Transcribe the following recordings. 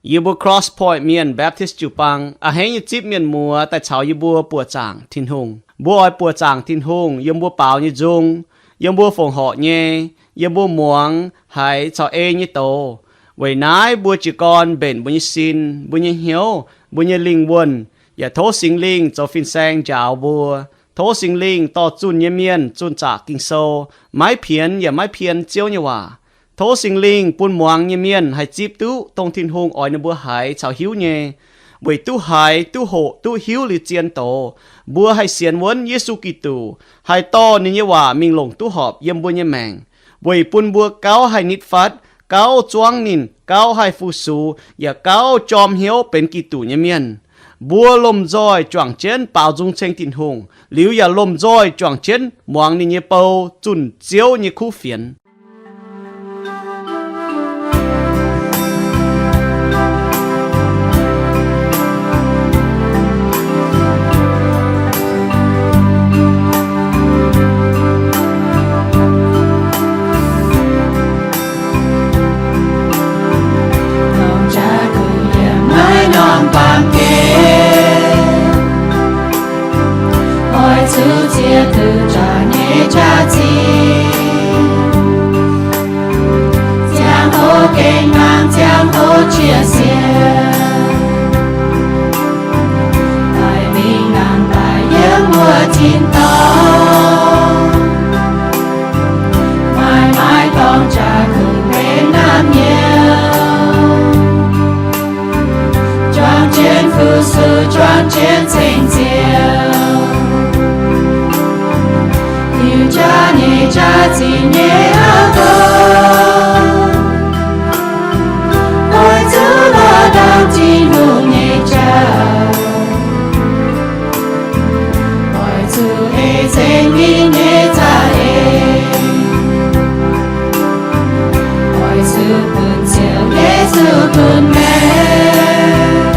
Yie mbuo Cross Point Mienh Baptist jiu-baang a'hneiv nyei zipv mienh muoz daaih caux yie mbuo buoqc zaangc Tin-Hungh. Mbuo oix buoqc zaangc Tin-Hungh yiem mbuo baaux nyei nzung, yiem mbuo fongc horc nyei, yiem mbuo muangx haiz caux ei nyei doz. Weic naaiv mbuo jiez gorn mbenc mbuo nyei sin, mbuo nyei hnyouv, mbuo nyei lingh wuonh, yaac tov Singx Lingh zoux fin-saeng njaaux mbuo. Tov Singx Lingh dorh zunh nyei mienh zunh zaqc Ging-Sou, maiv pienx yaac maiv pien Ziouv nyei waac. Tov Singx Lingh bun muangx nyei mienh haih zipv duqv dongh Tin-Hungh oix ninh mbuo haiz caux hiuv nyei, weic duqv haiz, duqv hoqc, duqv hiuv liuz zien doz, mbuo haih sienx wuonv Yesu Giduc, haih dorh ninh nyei waac mingh longc duqv horpc yiem mbuo nyei maengc, weic bun mbuo gauh haih nitv fatv, gauh zuangv ninh, gauh haih fu-sux, yaac gauh jorm hnyouv benx Giduc nyei mienh. Mbuo lomh nzoih juangc jienv baaux nzung ceng Tin-Hungh, liuz yaac lomh nzoih juangc jienv muangx ninh nyei bou zunh Ziouv nyei kuv fienx. Norm jaax kuv yiem naaiv norm baamh gen, oix zuqc ziex diuh jaax nyei jaax-zinh, ziangh hoc gengh mangc, ziangh hoc qiex sienx, daaih mingh nangh daaih yiem wuov tin-dorngh, maaih maaih dorngx jaax kuv benx naamh nyouz, juangc jienv fu-sux, juangc jienv ceng Ziouv. Diuh jaax nyei jaax-zinh nyei auv nqorngv, oix zuqc lorz ndamv Tin-Hungh nyei jauv, oix zuqc ei ceng ninh nyei za'eix, oix zuqc bun Ziouv Yesu dunh maengc,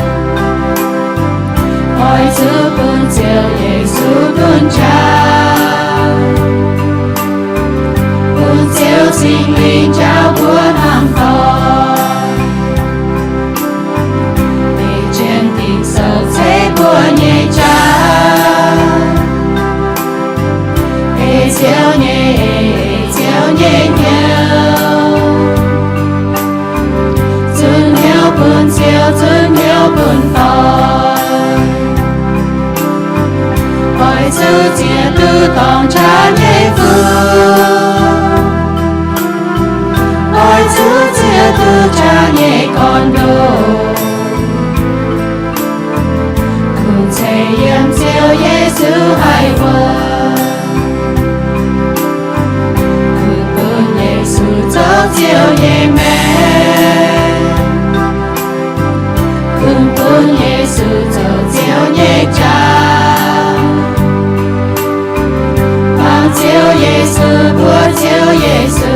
oix zuqc bun Ziouv Yesu dunh jaax, bun Ziouv Singx Lingh njaaux mbuo hnangv doic, ei jienv Ging-Sou ceix mbuo nyei jaax, ei Ziouv nyei, ei Ziouv nyei hnyouv, zunc hnyouv bun Ziouv, zunc hnyouv bun doic, oix zuqc ziex diuh dorngx jaax nyei fuqv, oix zuqc ziex diuh jaax nyei gorn-ndoqv, kungx ceix yiem Ziouv Yesu haih wuonv, kungx bun Yesu zoux Ziouv nyei maengc, kungx bun Yesu zoux Ziouv nyei jaax, bangc Ziouv Yesu, mbuox Ziouv Yesu,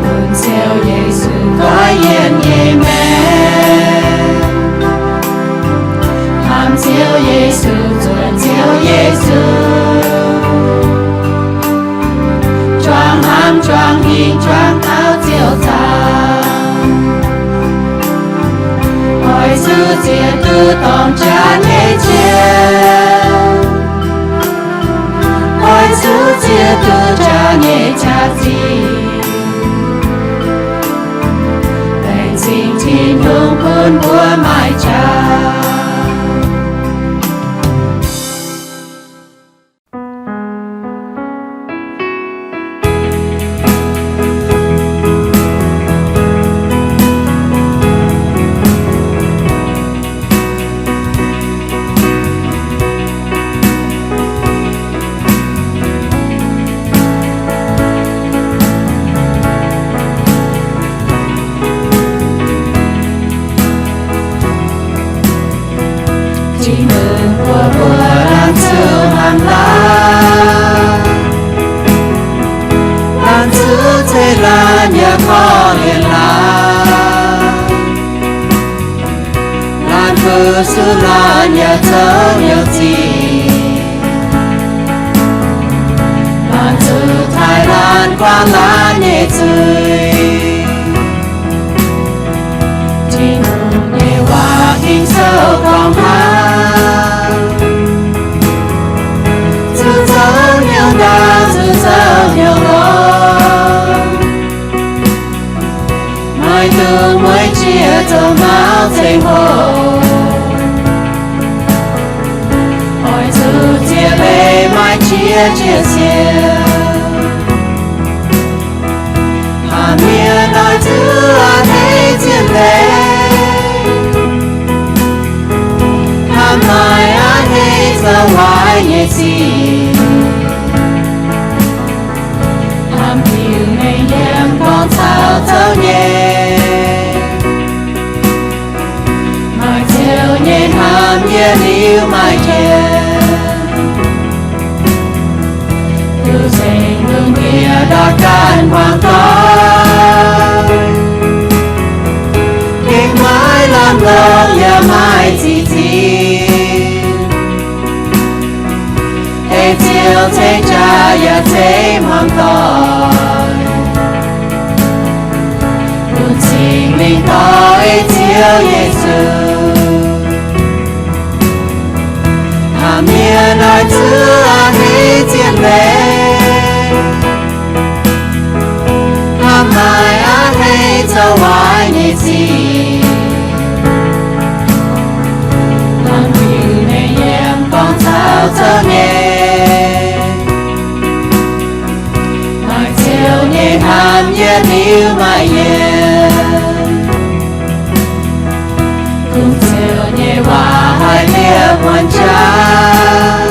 bun Ziouv Yesu goiv yiem nyei maengc, hnamv Ziouv Yesu, zuonx Ziouv Yesu, juangc hnamv, juangc hingh, juangc taux Ziouv zaangc. Oix zuqc ziex diuh dorngx jaax nyei jauv, oix zuqc ziex diuh jaax nyei jaax-zinh, laengz zingh Tin-Hungh bun mbuo maaih jaax. Tin-Hungh mbuox mbuo laanh zuqc hnamv laanh, laanh zuqc ceix laanh yaac korv-lienh laanh, laanh fu-sux laanh yaac zoux hnyouv zingh, laanh zuqc taaih laanh guangc laanh nyei zuiz. Oix zuqc mueiz jiex zoux nauv ceix hoc, oix zuqc ziex leiz maaih qiex jiez sienx. Hnamv mienh oix zuqc a'hneiv zien leiz, hnamv maaih a'hneiv zoux waaic nyei sic. Hnamv diuc mengh yiem gorngv caux zoux nyei, maaih ziouc nyei hnamv yietc liuz maaih jiex. Duqv nzengc lungh ndiev ndortv ganh hmuangx doic, gengh maiv lamh longc yaac maaih ziqc ziqc. Ei Ziouv ceix jaax yaac ceix hmuangx doic, bun Singx Lingh dorh ei Ziouv Yesu. Hnamv mienh oix zuqc a'hneiv zien leiz, hnamv maaih a'hneiv zoux waaic nyei sic. Hnamv diuc mengh yiem gorngv caux zoux nyei, maaih ziouc nyei hnamv yietc liuz maaih yienc. Kungx ziouc nyei waac haiz liepc muonc jaax,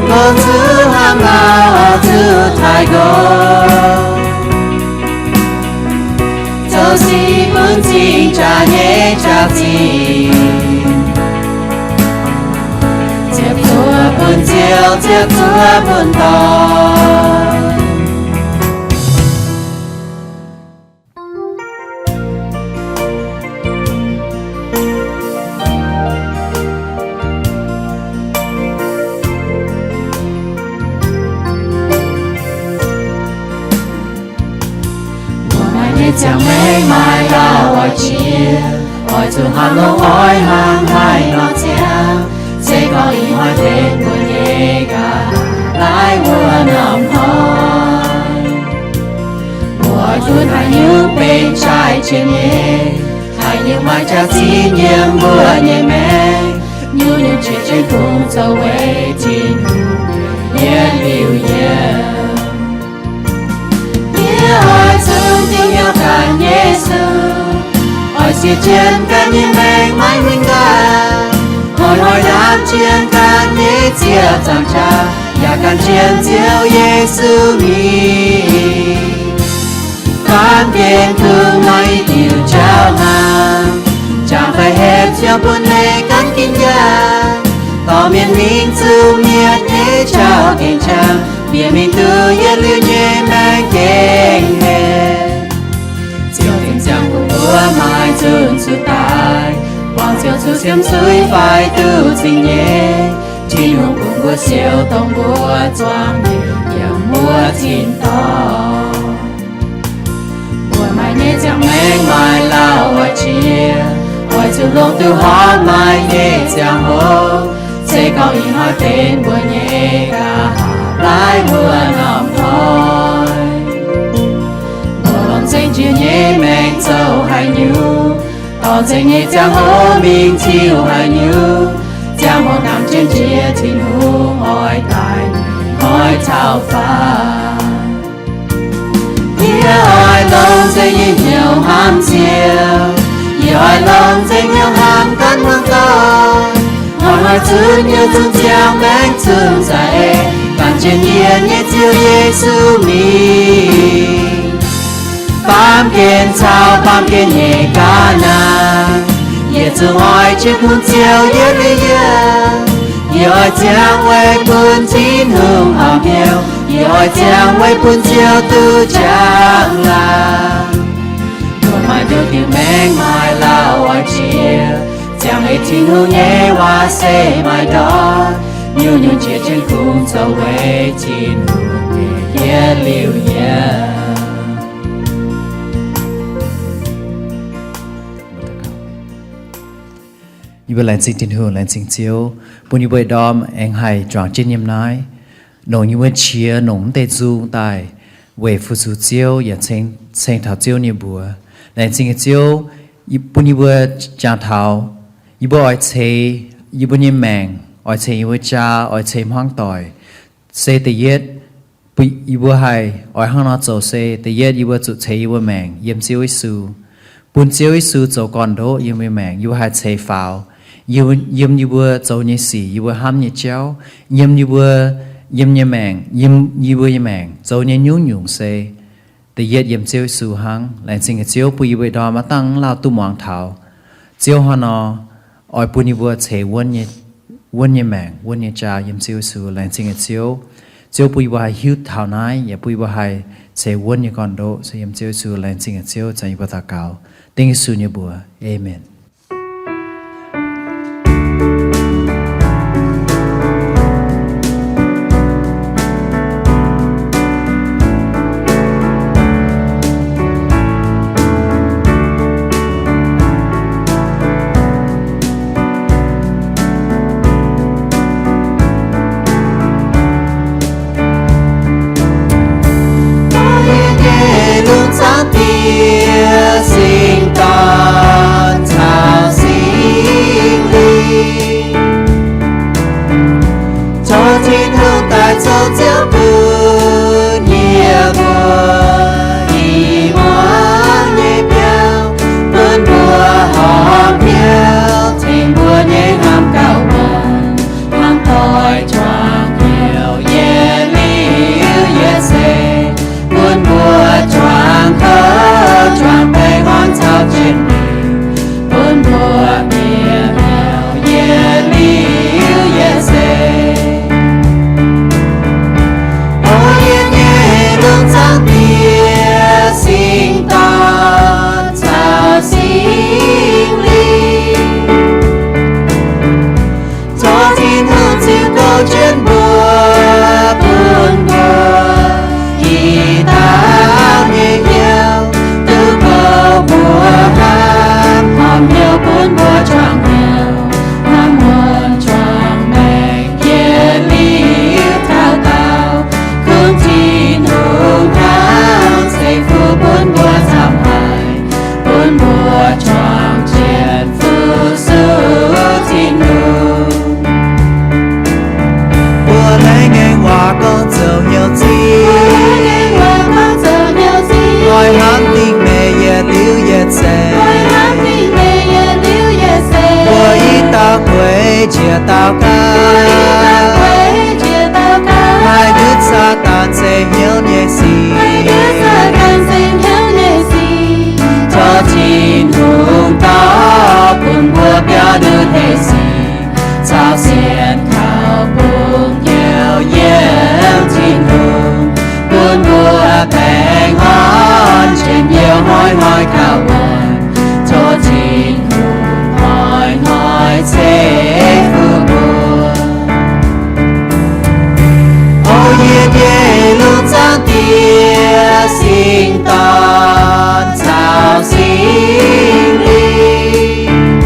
longc zuqc hnangv nor oix zuqc taaih nqox, zoux sic bun cing jaax nyei jaax-zinh, ziepc zuoqv bun ziouv, ziepc zuoqv bun dorn. Mbuo maaih nyei ziangh maengc maaih lauh oix jiex, oix zuqc hnangv longx oix hnangv haih nor ziangh. Se gorngv ih hnoi benx mbuo nyei nqa'haav laaiv wuov norm hnoi, mbuo oix zuqc haaix nyungc benx jaaix jiex nyei, haaix nyungc maaih jaax-zinh yiem mbuo nyei maengc, nyungc-nyungc jiex jienv kungx zoux weic Tin-Hungh yietc liuz yiemc. Yie oix zunv diuh hnyouv ganh Yesu, oix siec jienv ganh nyei maengc maiv huin nqaang, hnoi-hnoi ndaamv jienv ganh nyei ziec zaangc qaqv, yaac gan jienv Ziouv Yesu mingh. Baamh gen kungx maaih i diuc jauv hnaangx, jangx fai hepc ziangh bun leiz gan ginv yaac, dorh mienh mingh zuqc mienh nyei jauv-gengh qangx, bieqc mingh duqv yietc liuz nyei maengc gengh hepc. Ziouv tengx ziangh bun mbuo maaih zunv zuqc daaih, buangh Ziouv zuqc siemv suiv fai duqv cing nyei. Tin-Hungh bun mbuo siou dongh mbuo zuangx nyei yiem mbuo tin-dorngh. Mbuo maaih nyei ziangh maengc maaih lauh oix jiex, oix zuqc longc duqv horpc maaih nyei ziangh hoc. Se gorngv ih hnoi benx mbuo nyei nqa'haav laaiv wuov norm hnoi, mbuo longc nzengc njiec nyei maengc zoux haaix nyungc, dorh nzengc nyei ziangh hoc mingh tiuv haaix nyungc, ziangh hoc ndaamv jienv njiec Tin-Hungh oix daaih, oix caux faaux. Yie oix longc nzengc nyei hnyouv hnamv Ziouv, yie oix longc nzengc hnyouv hnamv ganh muangx doic, hnoi-hnoi zunv hnyouv zunv ziangh maengc zunv za'eix, gan jienv yie nyei Ziouv Yesu mingh. Baamh gen caux baamh gen nyei ga'naaiv, yietc zungv oix jienv bun Ziouv yietc liuz yiemc. Yie oix ziangh weic bun Tin-Hungh horpc hnyouv, yie oix ziangh weic bun Ziouv duqv qangx laangc. Mbuo maaih nduqc diuh maengc maaih lauh oix jiex, ziangh weic Tin-Hungh nyei waac se maaih ndortv, nyungc-nyungc jiex jienv kungx zoux weic Tin-Hungh nyei yietc liuz yiemc. Yie mbuo laengz zingh Tin-Hungh, laengz zingh Ziouv bun yie mbuo ndorm aengx haih juangc jienv yiem naaiv, longc yie mbuo qiex nongc mv deix nzung daaih weic fu-sux Ziouv yaac ceng, ceng taux Ziouv nyei mbuox. Laengz zingh Ziouv, yie, bun yie mbuo jangx taux, yie mbuo oix ceix yie mbuo nyei maengc, oix ceix yie mbuo jaa, oix ceix hmuangv doic, se da'yietv, yie mbuo haih oix hnangv nor zoux se da'yietv yie mbuo zuqc ceix yie mbuo maengc yiem Ziouv Yesu, bun Ziouv Yesu zoux gorn-ndoqv yiem yie mbuo maengc. Yie mbuo haih ceix faaux yiem yie mbuo zoux nyei sic, yie mbuo hnamv nyei jauv, yiem yie mbuo, yiem nyei maengc, yiem yie mbuo nyei maengc zoux nyei nyungc-nyungc se da'yietv yiem Ziouv Yesu hnangv. Laengz zingh Ziouv bun yie mbuo ndorm maiv dangh lauh duqv muangx taux. Ziouv hnangv nor oix bun yie mbuo ceix wuonv nyei, wuonv nyei maengc, wuonv nyei jaa yiem Ziouv Yesu. Laengz zingh Ziouv. Ziouv bun yie mbuo haih hiuv taux naaiv, yaac bun yie mbuo haih ceix wuonv nyei gorn-ndoqv se yiem Ziouv Yesu. Laengz zingh Ziouv. Ziouv, yie mbuo daux gaux dengv Yesu nyei mbuox. Aamen. Yie nyei lungh zaangc Diex, Singx-Dorn caux Singx Lingh, tov Tin-Hungh daaih zoux Ziouv bun yie mbuo i muangx nyei biauv, bun mbuo horpc hnyouv tengx mbuo nyei hnamv gauh wuonc, hnangv doix juangc hnyouv yietc liuz yietc seix, bun mbuo juangc kouv juangc baengh orn caux jien-mingh, bun mbuo bieqc hnyouv yietc liuz yietc seix. O yie nyei lungh zaangc Diex, Singx-Dorn caux Singx Lingh, tov Tin-Hungh ziux gouv jienv mbuo, bun mbuo i dauh nyei hnyouv duqv bouh mbuo hnamv, horpc hnyouv bun mbuo juangc hnyouv, hnamv muonc juangc maengc yietc liuz taux daauh, kungx Tin-Hungh hnangv ceix fuqv bun mbuo camv haic, bun mbuo juangc jienv fu-sux Tin-Hungh. Mbuo laengz ngaengc waac gorngv zoux hnyouv zingh, oix hnamv dingc meih yietc liuz yietc seix. Mbuo i dauh gueix njiec dauh gaav, haih ndutv Saadaan ceix hnyouv nyei sic. Tov Tin-Hungh dorh bun mbuo biaux ndutv heh sic, caux sienx kaux bungx hnyouv yiem Tin-Hungh, bun mbuo baengh orn njien-youh hnoi-hnoi gauh wuonc. Tov Tin-Hungh hnoi-hnoi ceix fuqv mbuo. O yie nyei lungh zaangc Diex, Singx Dorn caux Singx Lingh,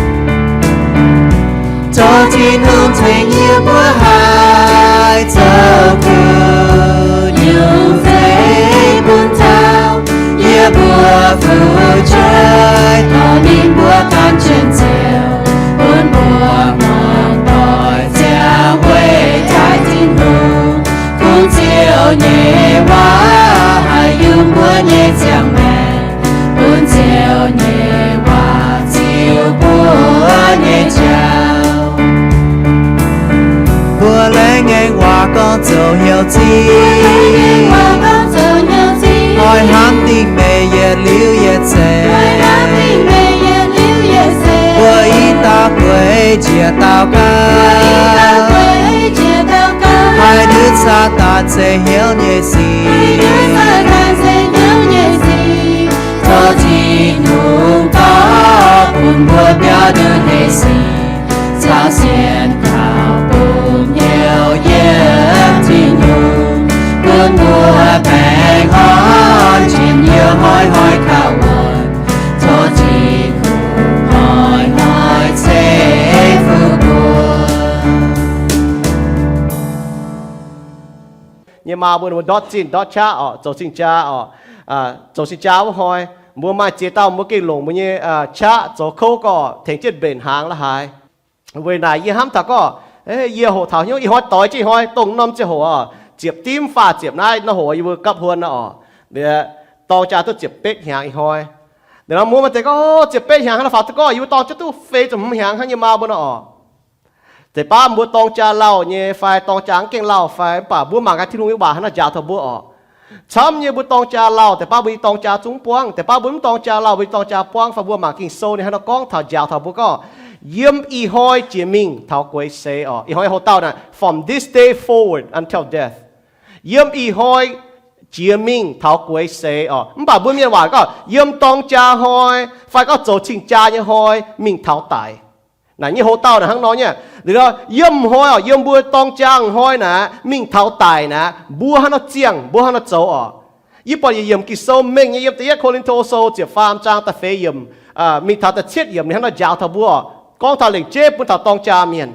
tov Tin-Hungh tengx yie mbuo haih zoux kuv nyungc zeiv bun taux yie mbuo fu'jueiv, dorh ninh mbuo gan jienv Ziouv, bun mbuo muangx doic ziangh weic jaaix Tin-Hungh. Kungx Ziouv nyei waac haih yungh mbuo nyei ziangh maengc, bun Ziouv nyei waac ziux mbuo nyei jauv. Mbuo laengz ngaengc waac gorngv zoux hnyouv zingh, oix hnamv dingc meih yietc liuz yietc seix. Mbuo i dauh gueix njiec dauh gaav, haih ndutv Saadaan ceix hnyouv nyei sic. Tov Tin-Hungh dorh bun mbuo biaux ndutv heh sic, caux sienx kaux bungx hnyouv yiem Tin-Hungh, bun mbuo baengh orn njien-youh hnoi-hnoi gauh wuonc. Tov Tin-Hungh hnoi-hnoi ceix fuqv mbuo. Nyei maa mbuo, mbuo ndortv zinh ndortv qaqv oc, zoux cing-jaa oc, zoux cing-jaa wuov hnoi, mbuo maaih ziex dauh mbuo gengh longc mbuo nyei qaqv zoux kouv gorqv tengx jienv mbenc hnaangx la'haaix. Weic naaic yie hnamv taux gorngv, yie hoqc taux hnyouv ih hnoi doix jienv ih hnoi dongh norm ziangh hoc oc, ziepc dimv faah ziepc naaiv nor hoc yie mbuo gapv huon nor oc, dorng jaa duqv ziepc betv hnyangx ih hnoi. Ninh mbuo maaih deix gorngv, ziepc betv hnyangx hnangv nor faaux duqv gorngv yie mbuo dorng jaa duqv feix ziepc hmz hnyangx hnangv nyei maa mbuo nor oc. Deix baav mbuo dorng jaa lauh nyei fai dorng jaa mv gaengh lauh fai, mv baac mbuo mangc gaax Tin-Hungh nyei waac haaix nor njaaux taux mbuo oc. Camv nyei mbuo dorng jaa lauh, deix baav mbuo nyei dorng jaa zungv buangv, deix baav mbuo mv dorng jaa lauh, mbuo nyei dorng jaa buangv fai, mbuo mangc Ging-Sou ninh haaix nor gorngv taux njaaux taux mbuo gorngv, yiem ih hnoi jiex mingh taux gueix seix oc. Ih hnoi hoc-dauh naaic, from this day forward until death. Yiem ih hnoi jiex mingh taux gueix seix oc. Mv baac mbuo mienh waac gorngv, yiem dorng jaa hnoi fai gorngv zoux cing-jaa nyei hnoi mingh taux daic. Naaic nyei hoc-dauh naaic hnangv nor nyei. Liuz nor, yiem hnoi oc, yiem mbuo dorng jaa hnoi naaic mingh taux daic naaic, mbuo haaix nor ziangh, mbuo haaix nor zoux oc. Yie buatc yietc yiemc Ging-Sou mengh nyei yiem Da'yietv Ko^lin^to Sou ziepc faam zaang da'feix yiemc mingh taux da'cietv yiemc ninh hnangv nor njaaux taux mbuo, gorngv taux lengc jeiv bun taux dorng jaa mienh.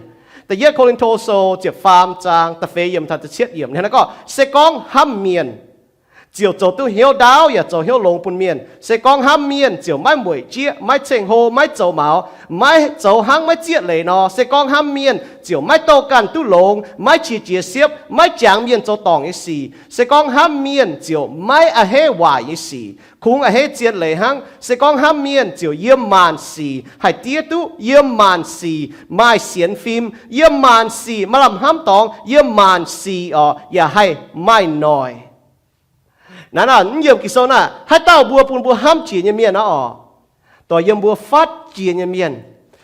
Da'yietv Ko^lin^to Sou ziepc faam zaang da'feix yiemc taux da'cietv yiemc ninh hnangv nor gorngv, se gorngv hnamv mienh, ziouc zoux duqv hnyouv ndaauv yaac zoux hnyouv longx bun mienh. Se gorngv hnamv mienh ziouc maiv mueic jieqv, maiv ceng-hlo, maiv zoux maux, maiv zoux hnangv maiv zieqv leiz nor. Se gorngv hnamv mienh ziouc maiv douh ganh duqv longx, maiv qiex jiez siepv, maiv jangx mienh zoux dorngc nyei sic. Se gorngv hnamv mienh ziouc maiv a'hneiv waaic nyei sic, kungx a'hneiv zien leiz hnangv. Se gorngv hnamv mienh ziouc yiem maanc sic haih diev duqv, yiem maanc sic maaih sienx fim, yiem maanc sic maaih lamh hnamv dorngx, yiem maanc sic oc yaac haih maaih noic. Naaiv naaic mv yiemc Ging-Sou naaic, haaix dauh mbuo bun mbuo hnamv jiex nyei mienh aqv oc? Dongh yiem mbuo fatv jiex nyei mienh.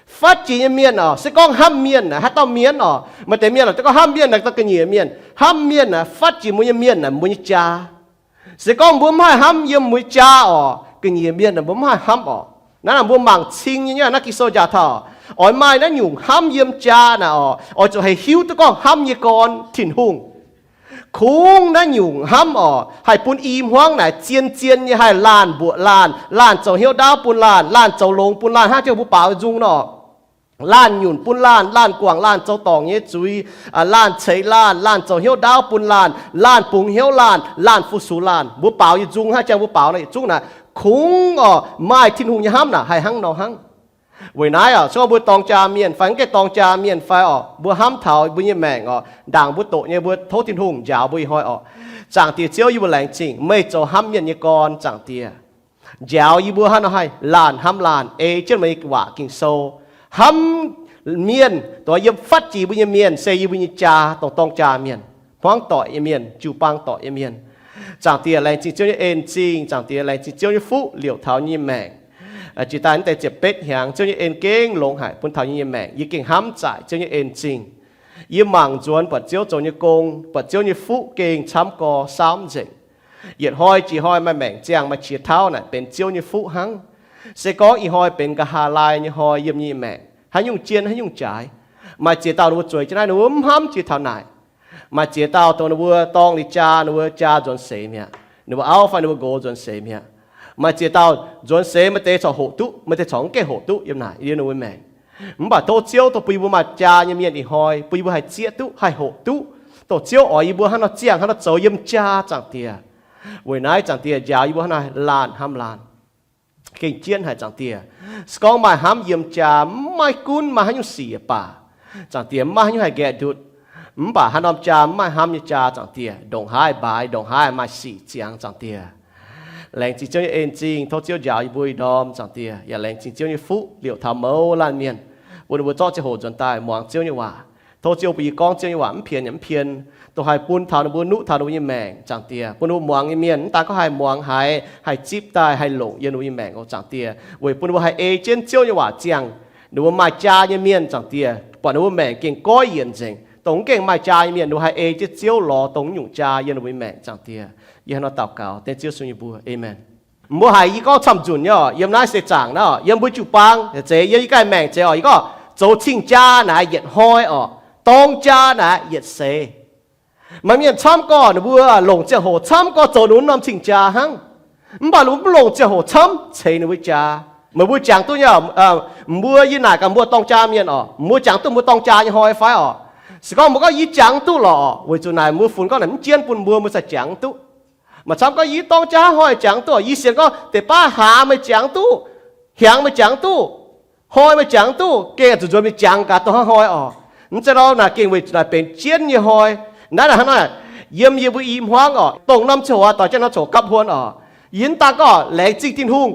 Fatv jiex nyei mienh oc, se gorngv hnamv mienh naaic, haaix dauh mienh oc? Maaih deix mienh oc, gorngv hnamv mienh naaic, dongh ga'nyiec mienh. Hnamv mienh naaic, fatv jiex mbuo nyei mienh naaic, mbuo nyei jaa. Se gorngv mbuo mv haih hnamv yiem mbuo nyei jaa oc, ga'nyiec mienh naaic mbuo mv haih hnamv oc. Naaiv naaic mbuo mangc cing nyei, naaiv Ging-Sou njaaux taux, oix maaih naaiv nyungc hnamv yiem jaa naaic oc, oix zuqc haih hiuv duqv gorngv hnamv nyei gorn Tin-Hungh. Kungx naaiv nyungc hnamv oc, haih bun i hmuangv naaic zien-zien nyei haih laanh mbuoqc laanh, laanh zoux hnyouv ndaauv bun laanh, laanh zoux longx bun laanh hnangv jangx mbuo baaux nzung nor. Laanh nyunc bun laanh, laanh guangc laanh zoux dorngc nyei zuiz, laanh ceix laanh, laanh zoux hnyouv ndaauv bun laanh, laanh bungx hnyouv laanh, laanh fu-sux laanh. Mbuo baaux nyei nzung hnangv jangx mbuo baaux nor yietc zungv naaic, kungx oc maaih Tin-Hungh nyei hnamv naaic haih hnangv nor hnangv. Weic naaiv oc, se gorngv mbuo dorng jaa mienh fai mv gaengh dorng jaa mienh fai oc, mbuo hnamv taux mbuo nyei maengc oc, ndaangc mbuo doqc nyei mbuo tov Tin-Hungh njaaux mbuo ih hnoi oc. Zaangc Diex Ziouv, yie mbuo laengz zingh meih zoux hnamv mienh nyei gorn, Zaangc Diex. Njaaux yie mbuo hnangv nor haih laanh hnamv laanh, ei jienv meih nyei waac Ging-Sou. Hnamv mienh, dongh yiem fatv jiex mbuo nyei mienh se yie mbuo nyei jaa, dongh dorng jaa mienh, hmuangv doic nyei mienh, jiu-baang doic nyei mienh. Zaangc Diex, laengz zingh Ziouv nyei en-zingh. Zaangc Diex, laengz zingh Ziouv nyei fuqv liouc taux yie nyei maengc. Jiex daaih naaiv deix ziepc betv hnyangx, Ziouv nyei en gengh longx haic bun taux yie nyei maengc. Yie gengh hnamv zaaic Ziouv nyei en-zingh. Yie mangc nzuonx buatc Ziouv zoux nyei gong, buatc Ziouv nyei fuqv gengh camv gorx saauv nzengc. Yietc hnoi jiex hnoi maaih maengc ziangh, maaih qiex tauv naaic benx Ziouv nyei fuqv hnangv. Se gorngv ih hnoi benx nqa'haav laai nyei hnoi yiem yie nyei maengc, haaix nyungc jien haaix nyungc jaaix. Maaih ziex dauh ninh mbuo zueiz jienv naaiv, ninh mbuo mv hnamv jiex taux naaic. Maaih ziex dauh dongh ninh mbuo dorng liuz jaa, ninh mbuo jaa nzuonx seix mi'aqv. Ninh mbuo auv fai ninh mbuo nqox nzuonx seix mi'aqv. Maaih ziex dauh nzuonx seix maaih deix corc hoqc duqv, maaih deix corc mv gaengh hoqc duqv yiem naaic yiem ninh mbuo maengc. Mv baac tov Ziouv dongh bun yie mbuo maaih jaa nyei mienh ih hnoi, bun yie mbuo haih zieqv duqv, haih hoqc duqv, dongh Ziouv oix yie mbuo hnangv nor ziangh, hnangv nor zoux yiem jaa, Zaangc Diex. Weic naaiv, Zaangc Diex, njaaux yie mbuo hnangv naaiv laanh hnamv laanh. Gengh jienv haic, Zaangc Diex. Se gorngv maaih hnamv yiem jaa, mv maaih gunv maaih haaix nyungc sic baac, Zaangc Diex, mv maaih haaix nyungc haih nqaeqv ndutv. Mv baac haaix norm jaa mv maaih hnamv nyei jaa, Zaangc Diex, ndongc haaix baaix, ndongc haaix maaih sic ziangx, Zaangc Diex. Laengz zingh Ziouv nyei en-zingh, tov Ziouv njaaux yie mbuo ih ndorm, Zaangc Diex. Yaac laengz zingh Ziouv nyei fuqv liouc taux mouz laanh mienh, bun ninh mbuo zorqv ziangh hoc nzuonx daaih muangx Ziouv nyei waac. Tov Ziouv bun yie gorngv Ziouv nyei waac mv pien yaac mv pien, dongh haih bun taux ninh mbuo, nuqv taux ninh mbuo nyei maengc, Zaangc Diex. Bun ninh mbuo muangx nyei mienh mv daan gorngv haih muangx haiz, haih zipv daaih, haih longc yiem ninh mbuo nyei maengc oc, Zaangc Diex, weic bun ninh mbuo haih ei jienv Ziouv nyei waac ziangh. Ninh mbuo maaih jaa nyei mienh, Zaangc Diex, buatc ninh mbuo maengc gengh goiv yienc nzengc. Dongh mv gengh maaih jaa nyei mienh, ninh mbuo haih ei jienv Ziouv lorz dongh nyungc jaa yiem ninh mbuo nyei maengc, Zaangc Diex. Yie hnangv nor daux gaux dengv Ziouv Yesu nyei mbuox. Aamen. Mbuo haiz yie gorngv camv-nzunc nyei oc, yiem naaiv se zaangc naaiv oc, yiem mbuo jiu-baang zeiz, yiem yie ganh maengc zeiz oc, yie gorngv zoux cing-jaa naaic yietc hnoi oc, dorng jaa naaic yietc seix. Maaih mienh camv gorqv ninh mbuo longc ziangh hoc camv gorqv zoux ninh mbuo norm cing-jaa hnangv. Mv baac ninh mbuo mv longc ziangh hoc camv ceix ninh mbuo jaa. Meih mbuo jangx duqv nyei, mbuo yie naaic gaax mbuo dorng jaa mienh oc, mbuo jangx duqv mbuo dorng jaa nyei hnoi fai oc? Se gorngv mbuo gorngv yie jangx duqv lorqc, weic zuqc naaic mbuo funx gorngv naaic mv jienv bun mbuo, mbuo cingx jangx duqv. Maaih camv gorngv yie dorng jaa hnoi jangx duqv, yie sienx gorngv deix baav hlaax meih jangx duqv, hnyangx meih jangx duqv, hnoi meih jangx duqv, gengh zuqc nzuonx mingh jangx gaax dongh hnangv hnoi oc. Mv zeiz lorqc, naaic gengh weic naaic benx jienv nyei hnoi. Naaiv hnangv naaic, yiem yie mbuo i hmuangv oc, dongh norm ziangh hoc doic jienv nor coc gapv huon oc. Yie mv daan gorngv laengz zingh Tin-Hungh.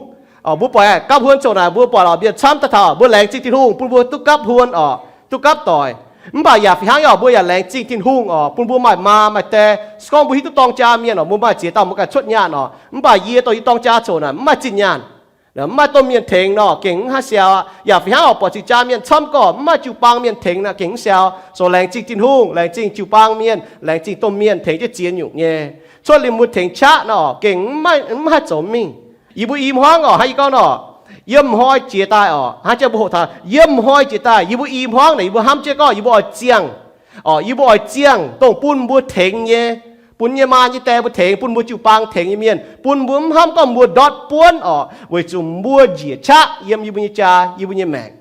Mbuo buatc gapv huon coc naaic, mbuo buatc lorqc mienh camv daaih taux mbuo laengz zingh Tin-Hungh bun mbuo duqv gapv huon oc, duqv gapv doic. Mv baac yaac fih hnangv oc, mbuo yaac laengz zingh Tin-Hungh oc, bun mbuo maaih maa maaih die. Se gorngv mbuo hiuv duqv dorng jaa mienh oc, mbuo maaih ziex dauh mbuo ganh cuotv nyaanh oc. Mv baac yie dongh yie dorng jaa coc naaic mv maaih zinh nyaanh, mv maaih domh mienh tengx nor, gengh mv haih siou aqv. Yaac fih hnangv oc, buatc cing-jaa mienh camv gorqv mv maaih jiu-baang mienh tengx nor, gengh mv siou. Zoux laengz zingh Tin-Hungh, laengz zingh jiu-baang mienh, laengz zingh domh mienh tengx jienv ziex nyungc nyei. Cuotv liuz mbuo tengx qaqv nor, gengh mv haih zoux mingh. Yie mbuo i hmuangv oc, hnangv yie gorngv nor, yiem hnoi jiex daaih oc, hnangv jang mbuo hoqc taux yiem hnoi jiex daaih, yie mbuo i hmuangv naaic, yie mbuo hnamv jienv gorngv yie mbuo oix ziangh oc, yie mbuo oix ziangh dongh bun mbuo tengx nyei, bun nyei maa nyei die mbuo tengx, bun mbuo jiu-baang tengx nyei mienh, bun mbuo mv hnamv gorngv mbuo ndortv buonv oc, weic zuqc mbuo njiec qaqv yiem yie mbuo nyei jaa, yie mbuo nyei maengc.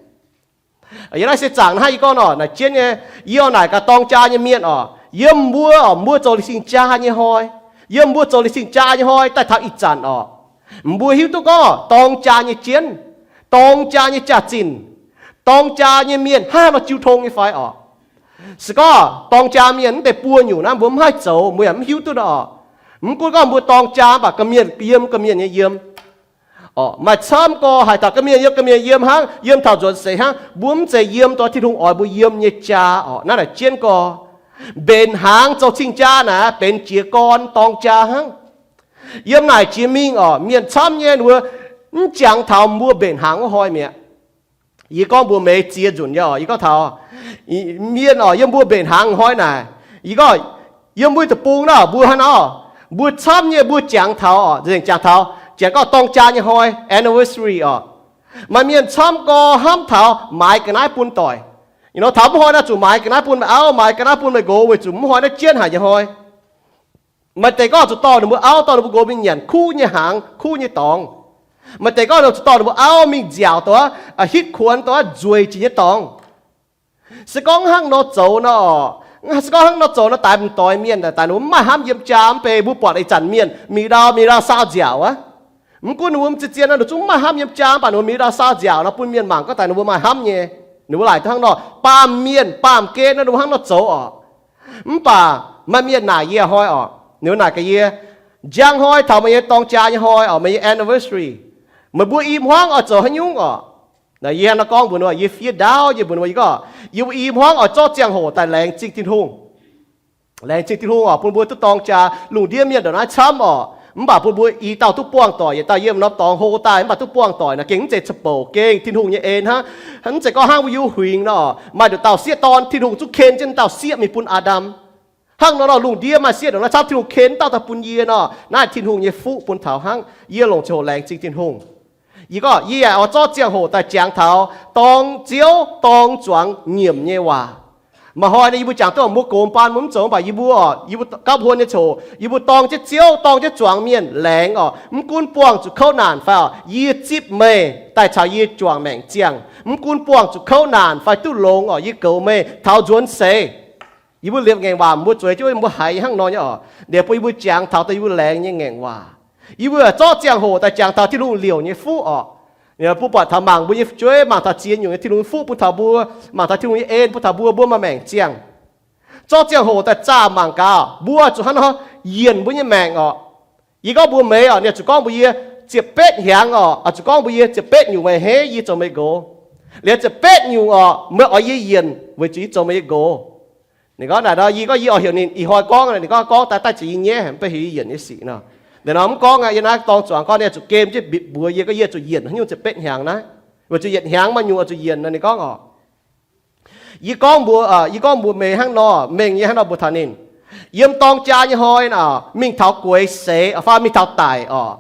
Yiem naaiv se zaangc hnangv yie gorngv nor, naaic jienv nyei, yie oix naaic gaax dorng jaa nyei mienh oc, yiem mbuo oc, mbuo zoux liuz cing-jaa nyei hnoi, yiem mbuo zoux liuz cing-jaa nyei hnoi daaih taux ih zanc oc, mbuo hiuv duqv gorngv dorng jaa nyei jienv, dorng jaa nyei jaax-zinh, dorng jaa nyei mienh hnangv haaix nor jiu tong nyei fai oc. Se gorngv dorng jaa mienh mv deix buo nyungc naaiv mbuo mv haih zoux, mbuo yaac mv hiuv duqv nor oc. Mv gunv gorngv mbuo dorng jaa mv baac ga'mienh yiem ga'mienh nyei yiem oc. Maaih camv gorx haaix dauh ga'mienh yiem ga'mienh yiem hnangv, yiem taux nzuonx seix hnangv, mbuo mv zeiz yiem dongh Tin-Hungh oix mbuo yiem nyei jaa oc. Naaiv naaic jienv gorx, mbenc hnaangx zoux cing-jaa naaic benx jiez gorn dorng jaa hnangv. Yiem naaic jiex mingh oc, mienh camv nyei ninh mbuo mv jangx taux mbuo mbenc hnaangx wuov hnoi mi'aqv. Yie gorngv mbuox meih ziex nzunc nyei oc, yie gorngv taux mienh oc, yiem mbuo mbenc hnaangx hnoi naaic, yie gorngv, yiem mbuo deic-bung naaic mbuo hnangv nor, mbuo camv nyei mbuo jangx taux oc, nzengc jangx taux, jangx gorngv dorng jaa nyei hnoi, anniversary oc. Maaih mienh camv gorx hnamv taux maaiz ga'naaiv bun doic. Taux mv hnoi naaiv zuqc maaiz ga'naaiv bun meih auv, maaiz ga'naaiv bun meih nqox, weic zuqc mv hnoi naaiv jienv haic nyei hnoi. Maaih deix gorngv zuqc dorh ninh mbuo auv, dorh ninh mbuo nqox mingh nyanc kuv nyei hnaangx, kuv nyei dorngx. Maaih deix gorngv zuqc dorh ninh mbuo auv mingh nziaauc dongh, hitv kuonx dongh nzueic jiex nyei dorngx. Se gorngv hnangv nor zoux nor, se gorngv hnangv nor zoux nor, daix m'doix mienh, daix ninh mbuo mv maaih hnamv yiem jaa mv bei. Mbuo buatc ih zanc mienh mingh ndau, mingh ndau saau nziaauc aqv. Mv gunv ninh mbuo m'zing zien nor, ninh zungv mv maaih hnamv yiem jaa, mv baac ninh mbuo mingh ndau saau nziaauc nor, bun mienh mangc gorngv daix ninh mbuo maaih hnamv nyei. Ninh mbuo laaic duqv hnangv nor, baamh mienh baamh gen nor, ninh mbuo hnangv nor zoux oc. Mv baac maaih mienh naaic yie hnoi oc, ninh mbuo naaic gaax yie, njang hnoi taux meih nyei dorng jaa nyei hnoi oc, meih nyei anniversary, meih mbuo i hmuangv oix zoux haaix nyungc oc? Yie hnangv nor gorngv mbuox ninh, yie fiev ndaauv nyei mbuox ninh, yie gorngv, yie mbuo i hmuangv oix zorqv ziangh hoc daaih laengz zingh Tin-Hungh. Laengz zingh Tin-Hungh oc, bun mbuo duqv dorng jaa. Lungh ndiev mienh ndongc naaiv camv oc, mv baac bun mbuo i dauh duqv buangh doic, yietc dauh yiem norm dorngx hlo daaih, mv baac duqv buangh doic naaic gengh mv zeiz ca'bouc, gengh Tin-Hungh nyei en hnangv. Mv zeiz gorngv hnangv mbuo yiem huingx nor, maaih nduqc dauh sieqv dorn, Tin-Hungh zungv ken jienv dauh sieqv mingh bun Aa^ndam. Hnangv nor nor, lungh ndiev maaih sieqv ndongc naaiv camv, Tin-Hungh ken dauh daaih bun yie nor, naaiv Tin-Hungh nyei fuqv bun taux hnangv. Yie longc ziangh hoc laengz zingh Tin-Hungh. Yie gorngv yie yaac oix zorqv ziangh hoc daaih jangx taux dorng Ziouv dorng zuangx nyiemc nyei waac. Maaih hnoi naaic yie mbuo jangx duqv mbuo gox baan mbuo mv zoux, mv baac yie mbuo oc, yie mbuo gapv huon nyei coc yie mbuo dorng jienv Ziouv, dorng jienv zuangx mienh laengz oc. Mv gunv buangh zuqc kouv naanc fai oc, yie zipv meih daaih caux yie juangc maengc ziangh. Mv gunv buangh zuqc kouv naanc fai duqv longx oc, yie goux meih taux nzuonx seix. Yie mbuo liepc ngaengc waac mbuo zueiz jienv mbuo haiz hnangv nor nyei oc. Liepc bun yie mbuo jangx taux daaih yie mbuo laengz nyei ngaengc waac. Yie mbuo zorqv ziangh hoc daaih jangx taux Tin-Hungh liouc nyei fuqv oc. Mbuo buatc taux mangc mbuo nyei fu'jueiv, mangc taux ziex nyungc nyei Tin-Hungh nyei fuqv bun taux mbuo, mangc taux Tin-Hungh nyei en bun taux mbuo, mbuo maaih maengc ziangh. Zorqv ziangh hoc daaih zaah mangc gaax, mbuo zuqc hnangv nor yienc mbuo nyei maengc oc. Yie gorngv mbuox meih oc, ninh zuqc gorngv mbuox yie, ziepc betv hnyangx oc, zuqc gorngv mbuox yie, ziepc betv nyungc meih henv yie zoux meih nqox. Liuz ziepc betv nyungc oc, meih oix yie yienc weic zuqc yie zoux meih nyei nqox. Ninh gorngv naaic nor, yie gorngv yie oix heuc ninh ih hnoi gorngv, ninh gorngv gorngv daaih daaih zuqc yie nyaiv, mv baac heuc yie yienc nyei sic nor. Ninh nor mv gorngv aqv, yie naaiv dorng zuangx gorngv ninh zuqc gemh jienv bieqc mbuox yie gorngv yie zuqc yienc haaix nyungc ziepc betv hnyangx naaiv, weic zuqc yietc hnyangx maaih nyungc oix zuqc yienc nor, ninh gorngv oc. Yie gorngv mbuox, yie gorngv mbuox meih hnangv nor, mengh yie hnangv nor mbuox taux ninh. Yiem dorng jaa nyei hnoi naaic, mingh taux gueix seix fai mingh taux daic oc,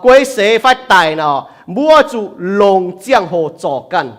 gueix seix fai daic naaic, mbuo zuqc longc ziangh hoc zorc ganh.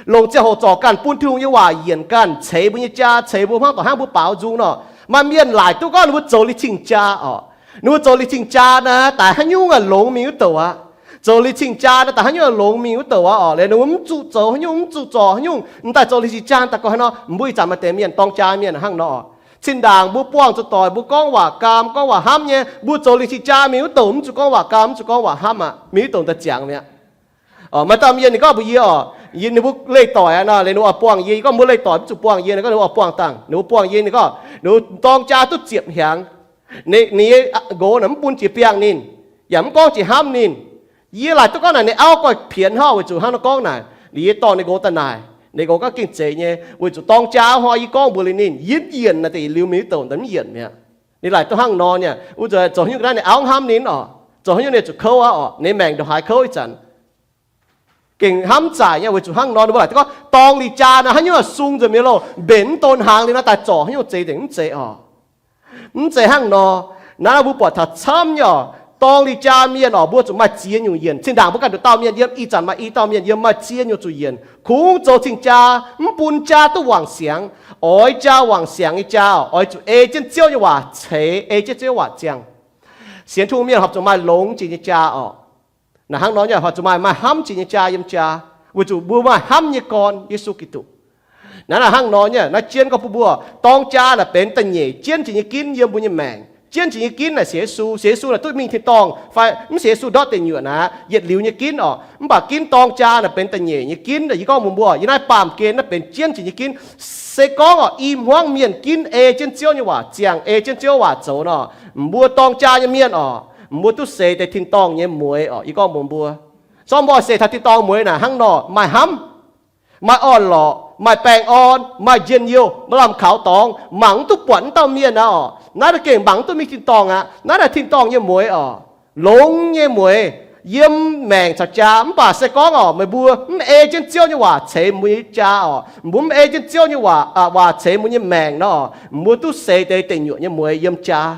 Longc ziangh hoc zorc ganh bun Tin-Hungh nyei waac yienc ganh, ceix mbuo nyei jaa, ceix mbuo hnangv dorngc hnangv mbuo baaux nzung nor. Maaih mienh laaic duqv gorngv ninh mbuo zoux liuz cing-jaa oc. Ninh mbuo zoux liuz cing-jaa naaic, daic haaix nyungc aqv longx mingh wuov douc aqv. Zoux liuz cing-jaa naaiv daaih haaix nyungc longx mingh wuov douc aqv orqc. Liuz ninh mbuo mv zuqc zoux haaix nyungc, mv zuqc zorc haaix nyungc, mv daaih zoux liuz cing-jaa daaih gorngv haaix nor, mbuo ih zanc maaih deix mienh dorng jaa mienh hnangv nor. Zinh ndaangc mbuo buangh zuqc doic, mbuo gorngv waac gaam, gorngv waac hnamv nyei, mbuo zoux liuz cing-jaa mingh wuov douc mv zuqc gorngv waac gaam, mv zuqc gorngv waac hnamv aqv, mingh wuov douc daaih ziangx mi'aqv. Orqc, maaih dauh mienh ninh gorngv mbuox yie orqc, yie, ninh mbuo leih doic aqv nor, liuz ninh mbuo oix buangh yie, yie gorngv mbuo leih doic mv zuqc buangh yie, ninh gorngv ninh mbuo oix buangh dangh, ninh mbuo buangh yie, ninh gorngv ninh mbuo dorng jaa duqv ziepc hnyangx, ninh nyei nqox naaic mv bun jiex biangh ninh, yaac mv gorngv jiex hnamv ninh. Yie laaic duqv gorngv naaic ninh auv goiv pienx hnangv, weic zuqc hnangv nor gorngv naaic, liuz yie dorh ninh nqox daaih naaic, ninh nqox gorngv gengh zeiz nyei, weic zuqc dorng jaa hnoi yie gorngv mbuox liuz ninh, yie yienc naaic deix liuz mingh douc daaih mv yienc mi'aqv. Ninh laaic duqv hnangv nor nyei, wuov zuqc zoux haaix nyungc ga'naaiv ninh auv hnamv ninh orqc, zoux haaix nyungc ninh zuqc kouv aqv orqc, ninh maengc ndongc haaix kouv ih zanc. Gengh hnamv zaaic nyei, weic zuqc hnangv nor ninh mbuo laaic duqv gorngv dorng liuz jaa naaiv haaix nyungc sung nzengc mi'aqv loh, mbenc mv don hnaangx liuz naaiv daaih zorc haaix nyungc zeiz dengc mv zeiz orqc. Mv zeiz hnangv nor. Naaiv mbuo buatc taux camv nyei orqc, dorng liuz jaa mienh orqc, mbuo zuqc maaih ziex nyungc yienc. Zinh ndaangc mbuo ganh nduqc dauh mienh yiem, ih zanc maaih i dauh mienh yiem maaih ziex nyungc zuqc yienc. Kungx zoux cing-jaa, mv bun jaa duqv wangc siangx. Oix jaa wangc siangx nyei jaa orqc, oix zuqc ei jienv Ziouv nyei waac ceix, ei jienv Ziouv waac ziangh. Sienx Tin-Hungh mienh horpc zuqc maaih longx jiex nyei jaa orqc. Naaiv hnangv nor nyei, horpc zuqc maaih, maaih hnamv jiex nyei jaa yiem jaa, weic zuqc mbuo maaih hnamv nyei gorn, Yesu Giduc. Naaiv, naaiv hnangv nor nyei, naaiv jienv gorngv bun mbuo, dorng jaa naaic benx da'nyeic jienv jiex nyei ginv yiem mbuo nyei maengc. Jienv jiex nyei ginv naaic sienx Yesu, sienx Yesu naaic duqv mingh tin-dorngh fai mv sienx Yesu ndortv deic nyuoqc naaic yietc liuz nyei ginv orqc. Mv baac ginv dorng jaa naaic benx da'nyeic nyei ginv. Yie gorngv mbuox mbuo, yie naaiv baamh gen naaiv benx jienv jiex nyei ginv. Se gorngv orqc, i hmuangv mienh ginv ei jienv Ziouv nyei waac ziangh, ei jienv Ziouv waac zoux nor, mbuo dorng jaa nyei mienh orqc, mbuo duqv seix deix tin-dorngh nyei mueix orqc. Yie gorngv mbuox mbuo, zorqv mbuo seix taux tin-dorngh mueix naaic hnangv nor, maaih hnamv, maaih orn-lorqc, maaih baengh orn, maaih njien-youh, maaih lamh kaux dorngx, mangc mv duqv buatc wuov dauh mienh aqv orqc. Naaiv gengh mangc mv duqv mingh tin-dorngh aqv. Naaiv naaic tin-dorngh nyei mueix orqc, longx nyei mueix. Yiem maengc caux jaa, mv baac se gorngv orqc, meih mbuo mv ei jienv Ziouv nyei waac ceix mbuo nyei jaa orqc, mbuo mv ei jienv Ziouv nyei waac, waac ceix mbuo nyei maengc nor, mbuo duqv seix deix deic nyuoqc nyei mueix yiem jaa.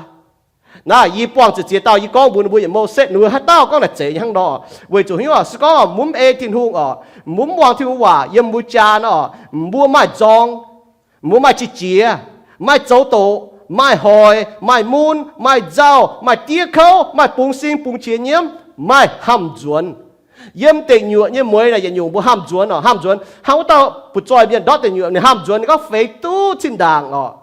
Naaiv yie buangh zuqc ziex dauh, yie gorngv mbuox ninh mbuo yietc mouh setv, ninh mbuo haaix dauh gorngv naaic zeiz nyei hnangv nor. Weic zuqc haaix nyungc orqc, se gorngv mbuo mv ei Tin-Hungh orqc, mbuo mv muangx Tin-Hungh waac yiem mbuo jaa nor, mbuo maaih nzorng, mbuo maaih qiex jiez, maaih zoux doqc, maaih hoic, maaih mun, maaih nzauh, maaih diev kouv, maaih bungx sing bungx qiex nyiemv, maaih hnamv nzuonx. Yiem deic nyuoqc nyei mueix naaic yietc nyungc mbuo hnamv nzuonx orqc, hnamv nzuonx hnangv wuov dauh butv-zoih mienh ndortv deic nyuoqc ninh hnamv nzuonx, ninh gorngv feix duqv zinh ndaangc orqc.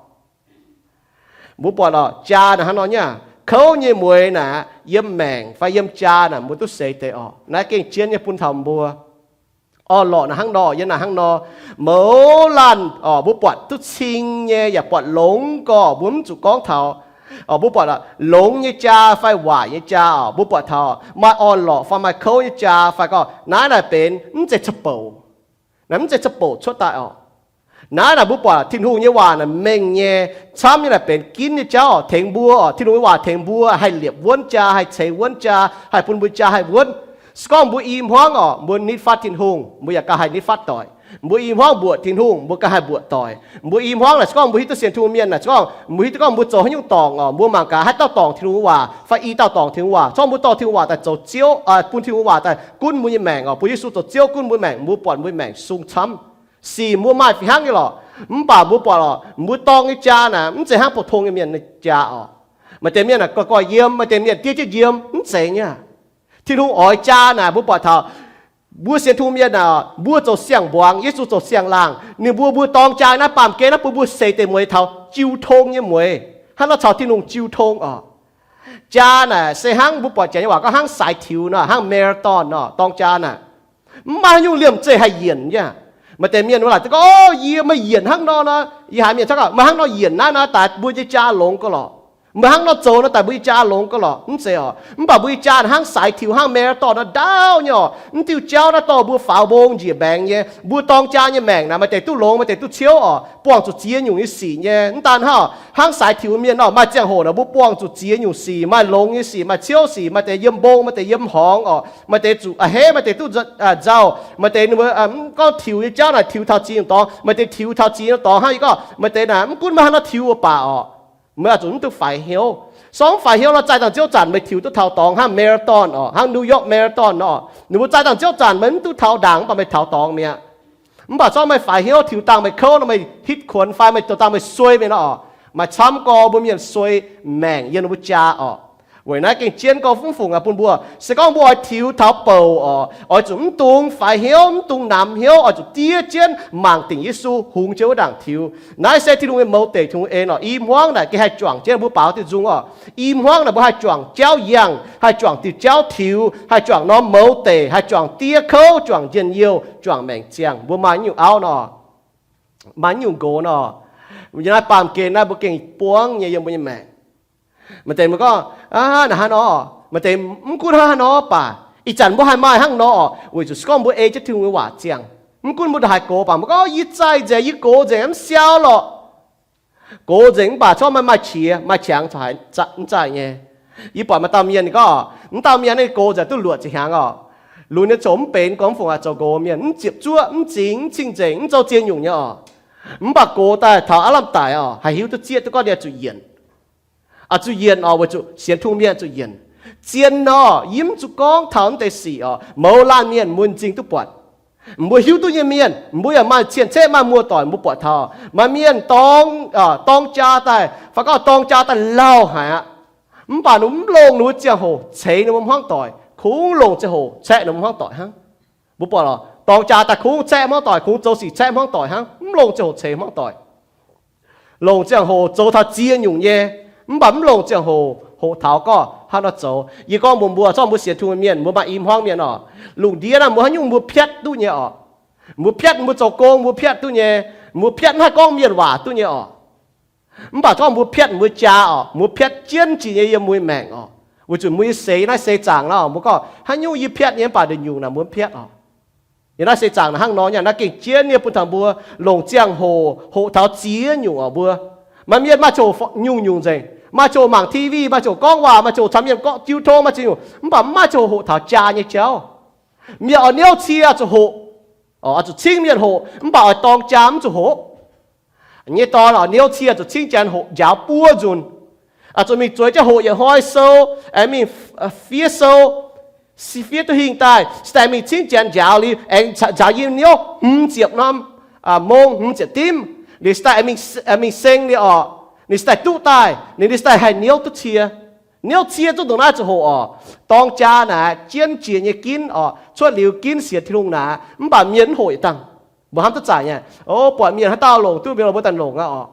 Mbuo buatc orqc, jaa naaic hnangv nor nyei, kouv nyei mueix naaic yiem maengc fai yiem jaa naaic mbuo duqv seix deix orqc. Naaiv gengh jienv nyei bun taux mbuo. Orn-lorqc naaic hnangv nor, yiem naaic hnangv nor, mouz laanh orqc, mbuo buatc duqv cing nyei yaac buatc longx gorqv, mbuo mv zuqc gorngv taux. Orqc, mbuo buatc longx nyei jaa fai waaic nyei jaa orqc, mbuo buatc taux maaih orn-lorqc fai maaih kouv nyei jaa fai gorqv, naaiv naaic benx mv zeiz ca'bouc. Naaiv mv zeiz ca'bouc cuotv daaih orqc. Naaiv naaic mbuo buatc Tin-Hungh nyei waac naaic mengh nyei, camv nyei naaic benx ginv nyei jauv orqc, tengx mbuo orqc. Tin-Hungh nyei waac tengx mbuo haih liepc wuonv jaa, haih ceix wuonv jaa, haih bun mbuo jaa haih wuonv. Se gorngv mbuo i hmuangv orqc, mbuo nitv fatv Tin-Hungh, mbuo yaac ganh haih nitv fatv doic. Mbuo i hmuangv mbuoqc Tin-Hungh, mbuo ganh haih mbuoqc doic. Mbuo i hmuangv naaic, se gorngv mbuo hiuv duqv sienx Tin-Hungh mienh naaic, se gorngv mbuo hiuv duqv gorngv mbuo zoux haaix nyungc dorngc orqc, mbuo mangc gaax haaix dauh dorngc Tin-Hungh waac fai i dauh dorngc Tin-Hungh waac. Se gorngv mbuo dorh Tin-Hungh waac daaih zoux Ziouv, bun Tin-Hungh waac daaih gunv mbuo nyei maengc orqc, bun Yesu zoux Ziouv gunv mbuo maengc, mbuo buatc mbuo maengc sung camv. Sic mbuo maaih fih hnangv nyei lorqc. Mv baac mbuo buatc lorqc, mbuo dorng nyei jaa naaic mv zeiz hnangv pou-tong nyei mienh nyei jaa orqc. Maaih deix mienh naaic goiv goiv yiem, maaih deix mienh diev jienv yiem, mv zeiz nyei. Tin-Hungh oix jaa naaic mbuo buatc taux mbuo sienx Tin-Hungh mienh naaic, mbuo zoux siang-mbuangz, Yesu zoux siang-laangh. Ninh mbuo, mbuo dorng jaa naaiv baamh gen naaiv bun mbuo seix deix mueix taux jiu tong nyei mueix, hnangv nor caux Tin-Hungh jiu tong orqc. Jaa naaic se hnangv mbuo buatc janx nyei waac gorngv hnangv saaix tiux nor, hnangv marathon nor, dorng jaa naaic mv maaih haaix nyungc liemh zeih haih yienc nyei. Maaih deix mienh wuov laaic gorngv, O, yie meih yienc hnangv nor nor. Yie haiz mienh gorngv, Meih hnangv nor yienc naaiv nor, daaix mbuo nyei jaa longx gau lorqc. Meih hnangv nor zoux nor, daaih mbuo nyei jaa longx gau lorqc. Mv zeiz orqc. Mv baac mbuo nyei jaa hnangv saaix tiux, hnangv marathon nor ndaauv nyei orqc. Mv diuh jauv naaiv dorh mbuo faaux mbong njiec mbaengx nyei. Mbuo dorng jaa nyei maengc naaic, maaih deix duqv longx, maaih deix duqv ciouv orqc. Buangh zuqc ziex nyungc nyei sic nyei. Mv daan hnangv, hnangv saaix tiux mienh nor, maaih ziangh hoc naaic mbuo buangh zuqc ziex nyungc sic, maaih longx nyei sic, maaih ciouv sic, maaih deix yiem mbong, maaih deix yiem hngongx orqc, maaih deix zuqc a'hneiv, maaih deix duqv nzauh, maaih deix ninh mbuo mv gorngv tiux nyei jauv naaic tiux taux ziex nyungc dorngx, maaih deix tiux taux ziex nyungc dorngx hnangv. Yie gorngv maaih deix naaic mv gunv meih hnangv nor tiux wuov baac orqc, meih oix zuqc mv duqv faix hnyouv. Se gorngv faix hnyouv nor, zaaih dangh Ziouv zanc meih tiux duqv taux dorngx hnangv marathon orqc, hnangv New York Marathon orqc. Ninh mbuo zaaih dangh Ziouv zanc meih mv duqv taux ndaangc, mv baac meih taux dorngx mi'aqv. Mv baac se gorngv meih faix hnyouv tiux dangh meih kouv nor, meih hitv kuonx fai meih zoux dangh meih suei mi'aqv nor orqc, maaih camv gorx mbuo mienh suei maengc yiem ninh mbuo jaa orqc. Weic naaiv gengh jienv gorngv fungx-fungx aqv bun mbuo. Se gorngv mbuo oix tiux taux bouc oc, oix zuqc mv dungx faix hnyouv, mv dungx namx hnyouv, oix zuqc diev jienv mangc dingc Yesu hungx jienv wuov ndaangc tiux. Naaiv se Tin-Hungh nyei mouz deic, Tin-Hungh nyei en oc. I hmuangv naaic gengh haih juangc jienv mbuo baaux diuh nzung oc. I hmuangv naaic mbuo haih juangc jauv yangh, haih juangc diuh jauv tiux, haih juangc norm mouz deic, haih juangc diev kouv, juangc njien-youh, juangc maengc ziangh. Mbuo maaih nyungc auv nor, maaih nyungc nqox nor, yiem naaiv baamh gen naaiv mbuo gengh buangv nyei yiem mbuo nyei maengc. Maaih deix mbuo gorngv, aa, naaiv hnangv nor, maaih deix mv gunv hnangv haaix nor baac, ih zanc mbuo haih maaih hnangv nor oc, weic zuqc se gorngv mbuo ei jienv Tin-Hungh nyei waac ziangh. Mv gunv mbuo ndongc haaix gox baac mbuo gorngv, yie zaih nzengc, yie gox nzengc, mv siau lorqc. Gox nzengc mv baac corc maaih, maaih qiex maaih qangx corc haiz mv zaih nyei. Yie buatc maaih dauh mienh gorngv, mv dauh mienh naaiv gox nzengc duqv luoqc ziepc hnyangx oc. Lunx nyei ziouc mv benx gorngv mv fungc aqv, zoux nqox mienh mv ziepc zuoqv, mv zingx, mv cing-nzengc, mv zoux ziex nyungc nyei oc. Mv baac gox daaih taux aav lamh daic oc, haih hiuv duqv zieqv duqv gorngv ninh zuqc yienc. Oix zuqc yienc oc, weic zuqc sienx Tin-Hungh mienh zuqc yienc. Zien nor, yie mv zuqc gorngv taux mv deix sic oc, mouz laanh mienh mbuo m'zing duqv buatc. Mbuo hiuv duqv nyei mienh, mbuo yaac maaih cien-ceqv maaih muoz-doic mbuo buatc taux. Maaih mienh dorng, dorng jaa daaih, fai gorngv dorng jaa daaih lauh haic aqv. Mv baac ninh mv longc ninh mbuo ziangh hoc ceix ninh mbuo hmuangv doic, kungx longc ziangh hoc caeqv ninh mbuo hmuangv doic hnangv. Mbuo buatc lorqc, dorng jaa daaih kungx caeqv hmuangv doic, kungx zoux sic caeqv hmuangv doic hnangv, mv longc ziangh hoc ceix hmuangv doic. Longc ziangh hoc zoux taux ziex nyungc nyei, mv baac mv longc ziangh hoc hoqc taux gorngv hnangv nor zoux. Yie gorngv mbuox mbuo, zorqv mbuo sienx Tin-Hungh mienh, mbuo maaih i hmuangv mienh oc, lungh ndiev naaiv mbuo haaix nyungc mbuo piatv duqv nyei oc. Mbuo piatv mbuo zoux gong mbuo piatv duqv nyei. Mbuo piatv mv haih gorngv mienh waac duqv nyei oc. Mv baac gorngv mbuo piatv mbuo jaa oc, mbuo piatv jienv jiex nyei yiem mbuo nyei maengc oc. Weic zuqc mbuo nyei seix naaiv seix zaangc nor, mbuo gorngv haaix nyungc yie piatv nyei mv baac nduqc nyungc naaic mbuo mv piatv oc. Yiem naaiv seix zaangc naaic hnangv nor nyei, naaiv gengh jienv nyei bun taux mbuo longc ziangh hoc hoqc taux ziex nyungc oc mbuo. Maaih mienh maaih ziangh hoc nyungc-nyungc nzengc, maaih ziangh hoc mangc T V, maaih ziangh hoc gorngv waac, maaih ziangh hoc caux mienh gorngv jiu tong, maaih ziangh nyungc, mv baac mv maaih ziangh hoc hoqc taux jaa nyei jauv. Mienh oix niouv cie oix zuqc hoqc, oix zuqc cingv mienh hoqc, mv baac oix dorng jaa mv zuqc hoqc. Nyei dorn oix niouv cie zuqc cingv janx hoqc njaaux buov nzunc. Oix zuqc mingh zueiz jienv hoqc yietc hnoi sou, aengx mingh fiev sou, fiev duqv hingh daaih, se daaih mingh cingv janx njaaux liuz, aengx nzaaux yiem niouv hmz ziepc norm mong, hmz ziepc dimv, liuz se daaih mingh seng liuz orqc, ninh se daaih duqv daaih, ninh se daaih haih niouv duqv cie. Niouv cie zungv ndongc naaiv zuqc hoqc orqc. Dorng jaa naaic jienv jiex nyei ginv orqc, cuotv liuz ginv sienx Tin-Hungh naaic, mv baac mienh mv hoqc yietc dangh. Mbuo hnamv duqv zaaic nyei, o, buatc mienh haaix dauh longc duqv, mienh lorqc mbuo daaih longc aqv orqc.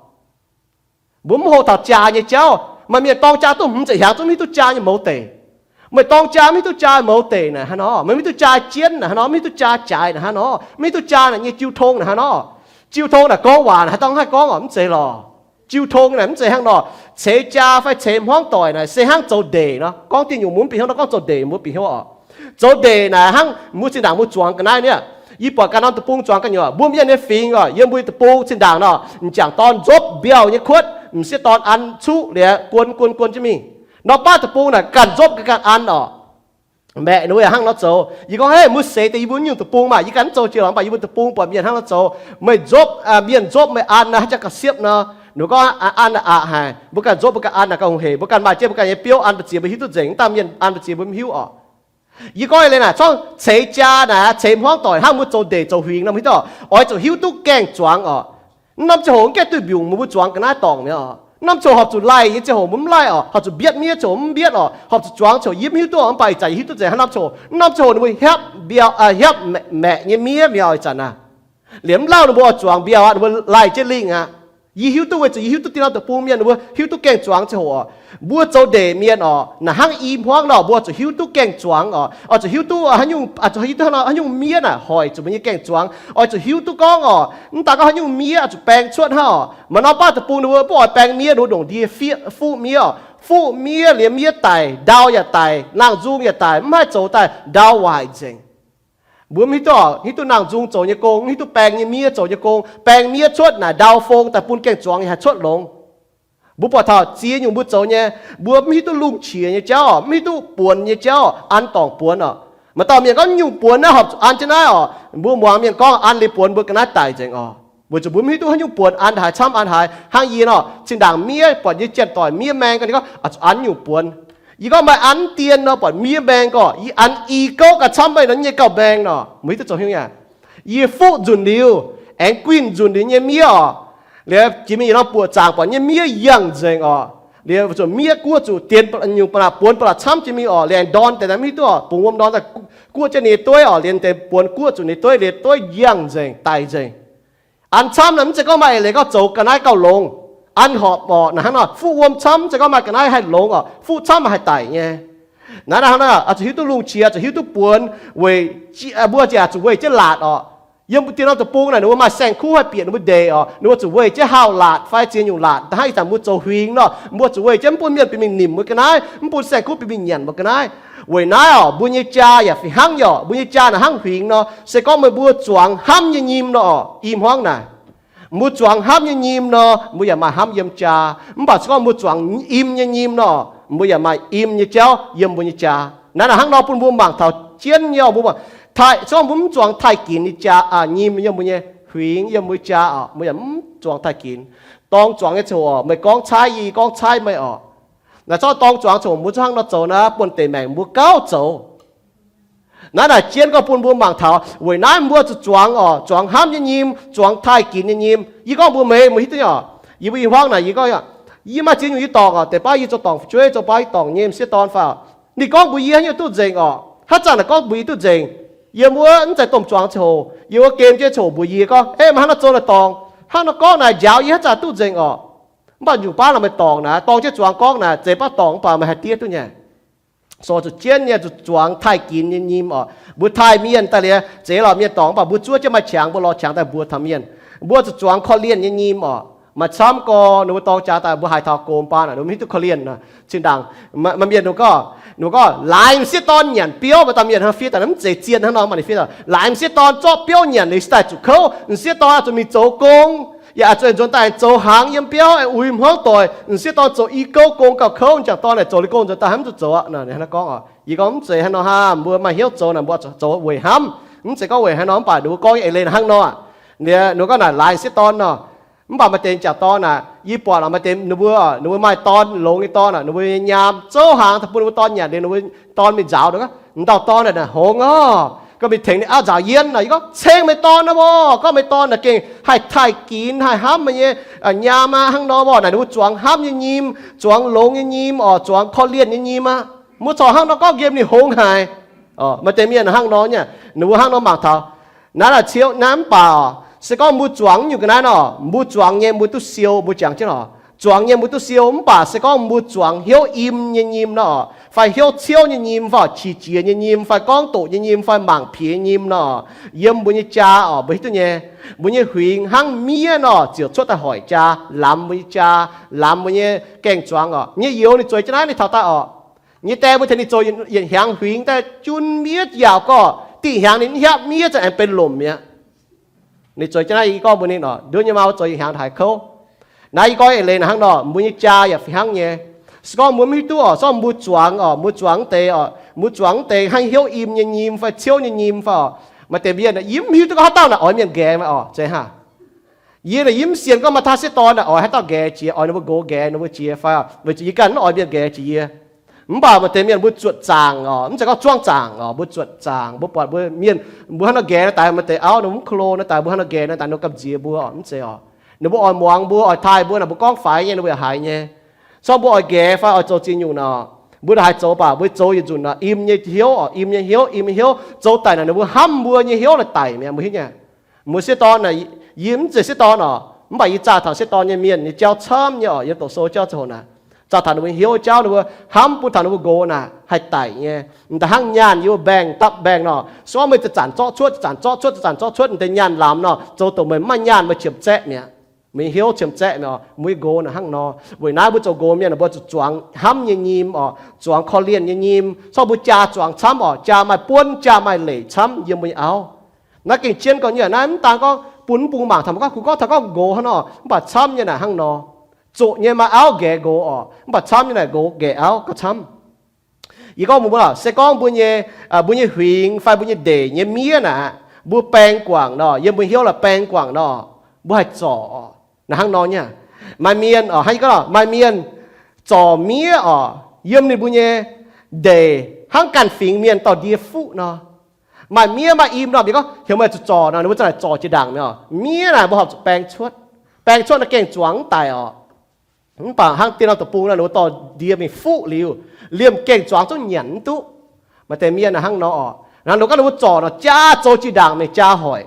Mbuo mv hoqc taux jaa nyei jauv. Maaih mienh dorng jaa duqv hmz ziepc hnyangx zungv mv hiuv duqv jaa nyei mouz deic. Meih dorng jaa mv hiuv duqv jaa mouz deic naaic hnangv nor, meih mv hiuv duqv jaa jienv naaic hnangv nor, mv hiuv duqv jaa jaaix naaic hnangv nor, mv hiuv duqv jaa naaic nyei jiu tong naaic hnangv nor. Jiu tong naaic gorngv waac naaic haaix dauh haih gorngv orqc? Mv zeiz lorqc. Jiu tong naaic mv zeiz hnangv nor. Ceix jaa fai ceix hmuangv doic naaic se hnangv zoux ndeic nor. Gorngv diuh nyungc mbuo mv bieqc hnyouv nor, gorngv zoux ndeic mbuo bieqc hnyouv orqc. Zoux ndeic naaic hnangv mbuo zinh ndaangc mbuo zuangx ga'naaiv niaa. Yie buatc ganh norm deic-bung zuangx ganh nyei, mbuo mienh nyei fingx oc, yiem mbuo nyei deic-bung zinh ndaangc nor, m'jangc dorn nzopv mbiauh nyei kuotv, m'sieqv dorn an cuqv liuz guon guon guon jienv mingh. Nor baav deic-bung naaic ganh nzopv ganh an orqc. Maeqc ninh mbuo yaac hnangv nor zoux. Yie gorngv, Hei, mbuo seix deix yie mbuo nyungc deic-bung maah, yie ganh mv zoux jiex lorqc, mv baac yie mbuo deic-bung buatc mienh hnangv nor zoux. Meih nzopv mienh nzopv meih an naaic haaix jangx ga'siepv nor. Ninh mbuo gorngv, An naaic aqc haic, mbuo ganh nzopv mbuo ganh an naaic gauh hungh heic, mbuo ganh maaih jienv mbuo ganh nyei biouv an mbu'ziex mbuo hiuv duqv nzengc, mv dangh mienh an mbu'ziex mbuo mv hiuv orqc. Yie gorngv eix leiz naaic, corc ceix jaa naaic, ceix hmuangv doic hnangv mbuo zoux ndeic zoux huingx nor, mv hiuv duqv, oix zuqc hiuv duqv gaengh zuangx orqc. Norm ziangh hoc gaengh duih mbiungc mbuo zuangx ga'naaiv dorngc mi'aqv orqc. Norm ziangh hoc horpc zuqc laih nyei ziangh hoc mbuo mv laih orqc, horpc zuqc mbietv miev ziangh hoc mv mbietv orqc, horpc zuqc zuangx ziangh hoc yie mv hiuv duqv, mv baac ih zanc yie hiuv duqv nzengc hnangv norm ziangh hoc. Norm ziangh hoc ninh mbuo hiapv mbiauh, hiapv maeqc nyei miev mi'aqv ih zanc naaic. Liemh mv lauh ninh mbuo oix zuangx mbiauh aqv, ninh mbuo laih jienv lingh aqv. Yie hiuv duqv weic zuqc yie hiuv duqv diuh norm deic-bung mienh ninh mbuo hiuv duqv gaengh zuangx ziangh hoc orqc. Mbuo zoux ndeic mienh orqc, naaic hnangv i hmuangv nor, mbuo oix zuqc hiuv duqv gaengh zuangx orqc. Oix zuqc hiuv duqv haaix nyungc, oix zuqc hiuv duqv haaix nyungc miev naaic hoic zuqc mbuo nyei gaengh zuangx. Oix zuqc hiuv duqv gorngv orqc, mv daan gorngv haaix nyungc miev oix zuqc baeng cuotv hnangv orqc. Maaih norm baav deic-bung ninh mbuo mv oix baeng miev, ninh mbuo ndongc ndie fiev fuqv miev orqc. Fuqv miev liemh miev daic, ndau yaac daic, nangh nzung yaac daic, mv haih zoux daaih, ndau waaic nzengc. Mbuo mv hiuv duqv, hiuv duqv nangh nzung zoux nyei gong, mv hiuv duqv baeng nyei miev zoux nyei gong. Baeng miev cuotv naaic ndau fong daaih bun gaengh zuangx yaac haih cuotv longx. Mbuo buatc taux ziex nyungc mbuo zoux nyei, mbuo mv hiuv duqv lungh qiex nyei jauv, mv hiuv duqv buonx nyei jauv, an dorngc buonx orqc. Maaih dauh mienh gorngv, Nyungc buonx naaiv horpc zuqc an jienv naaiv orqc. Mbuo muangx mienh gorngv an liuz buonx mbuo ga'naaiv daic nzengc orqc. Weic zuqc mbuo mv hiuv duqv haaix nyungc buonx an haaix camv an haaix. Hnangv yie nor, zinh ndaangc miev buatc nyei janx-doic miev maeng gorngv, ninh gorngv, Oix zuqc an nyungc buonx. Yie gorngv, Meih an mv dien nor buatc miev maeng gorngv, yie an i gouv ganh camv meih nor nyei gauh maeng nor. Meih hiuv duqv zoux haaix nyungc aqv? Yie fuqv nzunc liuz, aengx guinh nzunc liuz nyei miev orqc, liuz jiex mingh yietc norm buoqc zaangc buatc nyei miev yangh nzengc orqc. Liemh zuqc miev guoqv zuqc dienx nyungc ba'laqc, buonx ba'laqc camv jiex mingh oc. Liemh ndorn deix mv hiuv duqv oc, bungx wuom ndorn daaih guoqv jienv ninh nyei dueiv oc. Liemh deix buonx guoqv zuqc ninh dueiv, liemh dueiv yangh nzengc, daic nzengc. An camv naaic mv zeiz gorngv maaih eix leiz gorngv zoux ga'naaiv gauh longx. An horpc oc, naaic hnangv nor fuqv wuom camv mv zeiz gorngv maaih ga'naaiv haih longx oc, fuqv camv haih daic nyei. Naaiv hnangv nor oix zuqc hiuv duqv lungh qiex, zuqc hiuv duqv buonx weic, mbuo ziouc zuqc weih jienv laatc oc. Yiem mbuo dieh norm deic-bung naaic ninh mbuo maaih saeng-kuv haih bieqc ninh mbuo ndeic oc, ninh mbuo zuqc weih jienv hauh laatc fai ziex nyungc laatc. Hnangv ih zanc mbuo zoux huingx nor, mbuo zuqc weih jienv mv bun mienh bieqc mingh nimc mbuo ga'naaiv, mv bun saeng-kuv bieqc mingh nyanc mbuo ga'naaiv. Weic naaiv oc, mbuo nyei jaa yaac fih hnangv nyei oc. Mbuo nyei jaa naaic hnangv huingx nor, se gorngv meih mbuo zuangx hnamv nyei nyim nor oc, i hmuangv naaic, mbuo zuangx hnamv nyei nyim nor, mbuo yaac maaih hnamv yiem jaa. Mv baac se gorngv mbuo zuangx im nyei nyim nor, mbuo yaac maaih im nyei jauv yiem mbuo nyei jaa. Naaiv naaic hnangv nor bun mbuo mangc taux jienv nyei oc. Mbuo mangc taaih, se gorngv mbuo mv zuangx taaih ginx nyei jaa, nyim yiem mbuo nyei huingx, yiem mbuo jaa oc, mbuo yaac mv zuangx taaih ginx. Dorng zuangx nyei ziangh hoc meih gorngv caaiv yie, yie gorngv caaiv meih oc. Naaic zorqv dorng zuangx ziangh hoc mbuo zungv hnangv nor zoux naaic, buonv-deic maengc mbuo gauh zoux. Naaiv naaic jienv gorngv bun mbuo mangc taux weic naaiv mbuo zuqc zuangx oc, zuangx hnamv nyei nyim, zuangx taaih ginx nyei nyim. Yie gorngv mbuox meih, meih hiuv duqv nyei oc. Yie mbuo i hmuangv naaic yie gorngv, yie maaih ziex nyungc yie dorngc oc. Deix baav yie zoux dorngc fu'jueiv, zoux baav yie dorngc nyei m'sieqv dorn fai oc, ninh gorngv mbuox yie haaix nyungc duqv nzengc oc. Haaix zanc naaic gorngv mbuox yie duqv nzengc. Yiem wuov mv zeiz domh zuangx ziangh hoc, yiem wuov gem jienv ziangh hoc mbuox yie gorngv, Ei, meih hnangv nor zoux naaic dorngc, hnangv nor gorngv naaic njaaux yie haaix zanc duqv nzengc oc. Mv baac nyungc baav naaic meih dorngc naaic, dorng jienv zuangx gorngv naaic, zeiz baav dorngc mv baac meih haih diev duqv nyei. Zoux zuqc jienv nyei zuqc zuangx taaih ginx nyei nyim oc. Mbuo taaih mienh daaih liuz, zeiz lorz mienh dorngc mv baac mbuo zuov jienv maaih qangx mbuo lorz qangx daaih mbuox taux mienh. Mbuo zuqc zuangx korv-lienh nyei nyim oc. Maaih camv gorx ninh mbuo dorng jaax daaih mbuo haiz taux gox baan, ninh mbuo mv hiuv duqv korv-lienh. Zinh ndaangc maaih mienh ninh gorngv, ninh mbuo gorngv laaix m'sieqv dorn nyanc biauv, maaih dauh mienh hnangv fiev daaih mv zeiz zien hnangv nor, maaih ninh fiev daaih laaix m'sieqv dorn zorqv biauv nyanc liuz daaih zuqc kouv, m'sieqv dorn zuqc mingh zoux gong, yaac zuqc nzuonx daaih zoux hnaangx yiem biauv, uix hmuangv doic. M'sieqv dorn zoux i gouv gong gauh kouv, m'jangc dorn naaic zoux liuz gong nzuonx daaih hnangv mv zuqc zoux aqv. Ninh hnangv nor gorngv oc. Yie gorngv mv zeiz hnangv nor hnangv, mbuo maaih hnyouv zoux naaic mbuo zoux weic hnamv. Mv zeiz gorngv weic haaix nor, mv baac ninh mbuo gorngv eix leiz hnangv nor. Ninh mbuo gorngv naaic laaix m'sieqv dorn nor, mv baac maaih deix m'jangc dorn naaic yie buatc lorqc, maaih deix ninh mbuo, ninh mbuo maaih dorn longx nyei dorn naaic, ninh mbuo nyei nyaam zouv hnaangx daaih bun ninh mbuo dorn nyanc liuz, ninh mbuo dorn mingh nzaaux ninh gorngv, M'dauh dorn naaic hngongx oc, gauh mingh tengx ninh auv nzaaux yiem naaic. Yie gorngv, Ceng meih dorn aqv oc. Gorngv meih dorn naaic gengh haih taaih ginx, haih hnamv meih nyei nyaam aqv. Hnangv nor oc, naaic ninh mbuo zuangx hnamv nyei nyim, zuangx longx nyei nyim oc, zuangx korv-lienh nyei nyim aqv. Mbuo corc hnangv nor gorngv nqemh ninh hngongx haic. Maaih deix mienh hnangv nor nyei, ninh mbuo hnangv nor mangc taux naaiv naaic ciouv naaiv mv baac oc, se gorngv mbuo zuangx nyungc ga'naaiv nor, mbuo zuangx nyei mbuo duqv siou, mbuo jangx jienv oc. Zuangx nyei mbuo duqv siou mv baac se gorngv mbuo zuangx hnyouv im nyei nyim nor, fai hnyouv ciouv nyei nyim, fai qiex jiez nyei nyim, fai gorngv doqc nyei nyim, fai mangc piex nyei nyim nor, yiem mbuo nyei jaa oc, mbuo hiuv duqv nyei. Mbuo nyei huingx hnangv miev nor ziouc cuotv daaih hoic jaa, lamz mbuo nyei jaa, lamz mbuo nyei gaeng-zuangx oc. Nyei youz ninh zueiz jienv naaiv ninh taux daaih oc. Nyei die mbuo tengx ninh zoux yietc hnyangx huingx daaih jun miev yaauc gorqv, dih hnyangx ninh mv hiaapv miev za'gengh benx lomc mi'aqv. Ninh zueiz jienv naaiv yie gorngv mbuox ninh oc, nduov nyei maa mbuo zoux yietc hnyangx haiz kouv. Naaiv yie gorngv eix leiz naaic hnangv nor, mbuo nyei jaa yaac fih hnangv nyei. Se gorngv mbuo mv hiuv duqv oc, se gorngv mbuo zuangx oc, mbuo zuangx mv deix oc, mbuo zuangx mv deix hnangv hnyouv im nyei nyim fai ciouv nyei nyim fai oc. Maaih deix mienh yie mv hiuv duqv gorngv haaix dauh naaic oix mienh nqaeqc maiv oc, zeiz hnangv. Yie naaic yie mv sienx gorngv maaih taav sieqv dorn naaic oix haaix dauh nqaeqc jiex, oix ninh mbuo nqox nqaeqc ninh mbuo jiex fai, weic zuqc yie ganh mv oix mienh nqaeqc jiex yie. Mv baac maaih deix mienh mbuo zuotc zaangc oc, mv zeiz gorngv zuangv zaangc oc, mbuo zuotc zaangc, mbuo buatc mbuo mienh, mbuo hnangv nor nqaeqc naaiv daaih, maaih deix auv ninh mbuo mv ko lo naaiv daaih, mbuo hnangv nor nqaeqc naaiv daaih ninh mbuo gamh nziex mbuo oc, mv zeiz oc. Ninh mbuo oix muangx mbuo, oix taaih mbuo naaic, mbuo gorngv faix nyei ninh mbuo yaac haiz nyei. Se gorngv mbuo oix nqaeqc fai oix zoux ziex nyungc nor, mbuo naaic haih zoux baac mbuo zoux yietc nzunc nor, im nyei hnyouv oc, im nyei hnyouv, im nyei hnyouv zoux daic naaic ninh mbuo hnamv mbuo nyei hnyouv naaic daic mi'aqv, mbuo hiuv nyei. Mbuo sieqv dorn naaic, yie mv zeiz sieqv dorn oc, mv baac yie zaah taux sieqv dorn nyei mienh nyei jauv camv nyei oc, yiem doqc sou jauv ziangh hoc naaic, zaah taux ninh mbuo hnyouv jauv, ninh mbuo hnamv bun taux ninh mbuo nqox naaic haih daic nyei. M'daaih hnangv nyaanh yiem mbaengx, dapv mbaengx nor, se gorngv meih zanc-zanc zorqv cuotv, zanc-zanc zorqv cuotv, zanc-zanc zorqv cuotv, m'deix nyaanh lamz nor, zoux dongh meih mv maaih nyaanh meih qiemx zaeqv mi'aqv. Meih hnyouv qiemx zaeqv mi'aqv oc. Mbuo nyei nqox naaic hnangv nor. Weic naaiv mbuo zoux nqox mienh naaic mbuo zuqc zuangx hnamv nyei nyim oc, zuangx korv-lienh nyei nyim. Se gorngv mbuo jaa zuangx camv oc, jaa maaih buonv, jaa maaih leic camv yiem mbuo nyei auv. Naaiv gengh jienv gorx nyei. Naaiv mv daan gorngv bun mv bung mangc taux, mv gorngv kuh gorngv taux gorngv nqox hnangv nor, mv baac camv nyei naaic hnangv nor. Zoqc nyei maaih auv nqaeqc nqox oc, mv baac camv nyei naaic nqox nqaeqc auv gauh camv. Yie gorngv mbuox mbuo, se gorngv mbuo nyei, mbuo nyei huingx fai mbuo nyei ndeic nyei miev naaic, mbuo baeng guangc nor, yiem mbuo hnyouv la'baeng guangc nor, mbuo haih zorc oc. Naaiv hnangv nor nyei. Maaih mienh oc, hnangv yie gorngv, maaih mienh zorc miev oc, yiem ninh mbuo nyei ndeic hnangv ganh fingx mienh dorh ndie fuqv nor. Maaih miev maaih im nor, mienh gorngv heuc meih zuqc zorc nor, ninh mbuo za'gengh zorc jiex ndaangc mi'aqv oc. Miev naaic mbuo horpc zuqc baeng cuotv. Baeng cuotv naaiv gengh zuangx mv daic oc. Mv baac hnangv dieh norm deic-bung nor, ninh mbuo dorh ndie mingh fuqv liuz, liemh gaengh zuangx zungv nyanc mv duqv. Maaih deix mienh naaic hnangv nor oc. Naaiv ninh gaav ninh mbuo zorc nor jaa zoux jiex ndaangc mingh jaa hoic.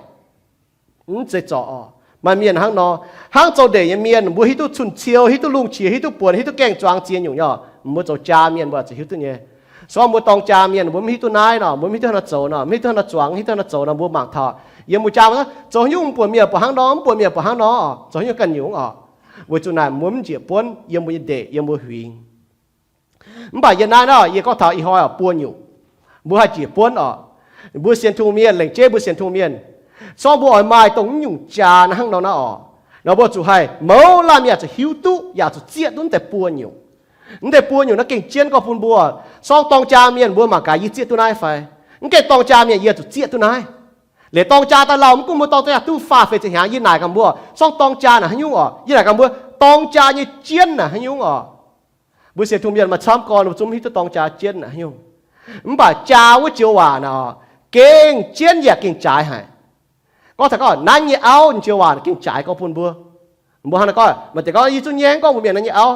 Mv zeiz zorc oc. Maaih mienh hnangv nor, hnangv zoux ndeic nyei mienh, mbuo hiuv duqv cun-ciou, hiuv duqv lungh qiex, hiuv duqv buonc, hiuv duqv gaengh zuangx ziex nyungc nyei oc. Mbuo zoux jaa mienh mbuo zuqc hiuv duqv nyei. Se gorngv mbuo dorng jaa mienh, mbuo mv hiuv duqv naaiv nor, mbuo mv hiuv duqv hnangv nor zoux nor, mv hiuv duqv hnangv nor zuangx, mv hiuv duqv hnangv nor zoux nor, mbuo mangc taux yiem mbuo jaa mbuo zoux haaix nyungc, mv buatc mienh buatc hnangv nor, mv buatc mienh buatc hnangv nor, zoux haaix nyungc ganh nyungc oc. Weic zuqc naaic mbuo mv njiec buonv yiem mbuo nyei ndeic, yiem mbuo huingx. Mv baac yie naaiv nor, yie gorngv taux ih hnoi oc, buo nyungc mbuo haih njiec buonv oc. Mbuo sienx Tin-Hungh mienh, lengc jeiv mbuo sienx Tin-Hungh mienh, se gorngv mbuo oix maaih dongh mv nyungc jaa naaiv hnangv nor naaiv oc, nor mbuo zuqc haih mouz laanh mienh yaac zuqc hiuv duqv, yaac zuqc zieqv duqv naaiv deix buo nyungc. Naaiv deix buo nyungc naaiv gengh jienv gorngv bun mbuo. Se gorngv dorng jaa mienh mbuo mangc gaax yie zieqv duqv naaiv fai? Mv gengh dorng jaa mienh yie zuqc zieqv duqv naaiv. Liuz dorng jaa daaih lauh mv gunv mbuo dorng jaa duqv faah feix ziepc hnyangx, yie naaic gaax mbuo, se gorngv dorng jaa naaic haaix nyungc oc, yie naaic gaax mbuo, dorng jaa nyei jienv naaic haaix nyungc oc. Mbuo sienx Tin-Hungh mienh maaih camv gorn mbuo zungv mv hiuv duqv dorng jaa jienv naaic haaix nyungc. Mv baac jaa wuov joux waac naaic oc, gengh jienv yaac gengh jaaix haic. Gorngv taux gorngv naaiv nyei auv joux waac gengh jaaix gorngv bun mbuo. Mbuo hnangv naaiv gorngv, maaih deix gorngv yie zungv nyaiv gorngv mbuox mienh naaiv nyei auv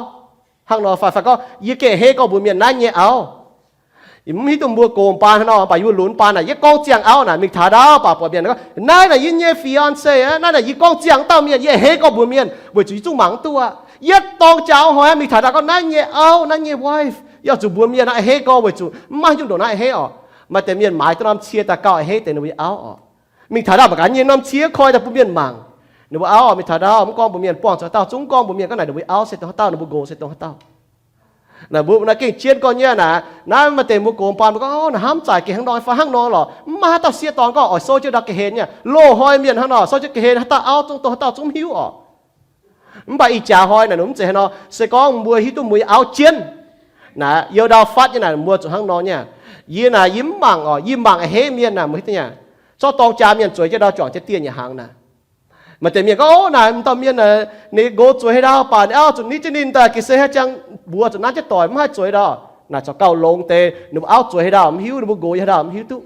hnangv nor fai, fai gorngv yie gengh hei gorngv mbuox mienh naaiv nyei auv. Mv hiuv duqv mbuo gox baan hnangv nor, mv baac yie mbuo lunx baan naaic, yie gorngv ziangh auv naaic mingh taux ndau, mv baac buatc mienh gorngv, naaiv naaic yie nyei fiancé aqv, naaiv naaic yie gorngv ziangh dauh mienh, yie hei gorngv mbuox mienh, weic zuqc yie zungv mangc mv duqv aqv. Yie dorng jaa hnoi mingh taux ndau gorngv naaiv nyei auv, naaiv nyei wife, yie zuqc mbuox mienh naaiv hei gorngv weic zuqc mv maaih haaix nyungc ndongc naaiv hei oc. Maaih deix mienh maaiz duqv norm cie daaih gauh hei deix ninh mbuo nyei auv oc. Mingh taux ndau mangc gaax nyei norm cie koi daaih bun mienh mangc. Ninh mbuo auv mingh taux ndau mv gorngv mbuox mienh, buangh zuqc haaix dauh zungv mv gorngv mbuox mienh gorngv naaic ninh mbuo auv se dongh haaix dauh, ninh mbuo nqox se dongh haaix dauh. Naaic mbuo naaiv gengh jienv gorngv nyei naaic, naaiv maaih deix mbuo gox baan mbuo gorngv, naaic hnamv zaic gengh hnangv nor fai hnangv nor lorqc, mv maaih haaix dauh sieqv dorn gorngv oix souv jienv ndau ga'hlen nyei, loz-hnoi mienh hnangv nor souv jienv ga'hlen haaix dauh auv zungv dongh haaix dauh zungv mv hiuv oc. Mv baac ih jaax hnoi naaic ninh mv zeiz hnangv nor, se gorngv mbuo hiuv duqv mbuo nyei auv jienv. Naaic youz ndau fatv nyei naaic mbuo zuqc hnangv nor nyei. Yie naaic yie mv mangc oc, yie mangc a'hneiv mienh naaic mbuo hiuv duqv nyei. Zorqv dorng jaa mienh zueiz jienv ndau juangc jienv dieh nyei hnaangx naaic. Maaih deix mienh gorngv, o, naaic m'dauh mienh naaic, ninh nqox zueiz haaix ndau, baac ninh auv zuqc nitv jienv ninh daaih ga'sie haaix jangx mbuox zuqc nanv jienv doic, mv haih zueiz ndau. Naaic corc gauh longx deix ninh mbuo auv zueiz haaix ndau mv hiuv, ninh mbuo nqox haaix ndau mv hiuv duqv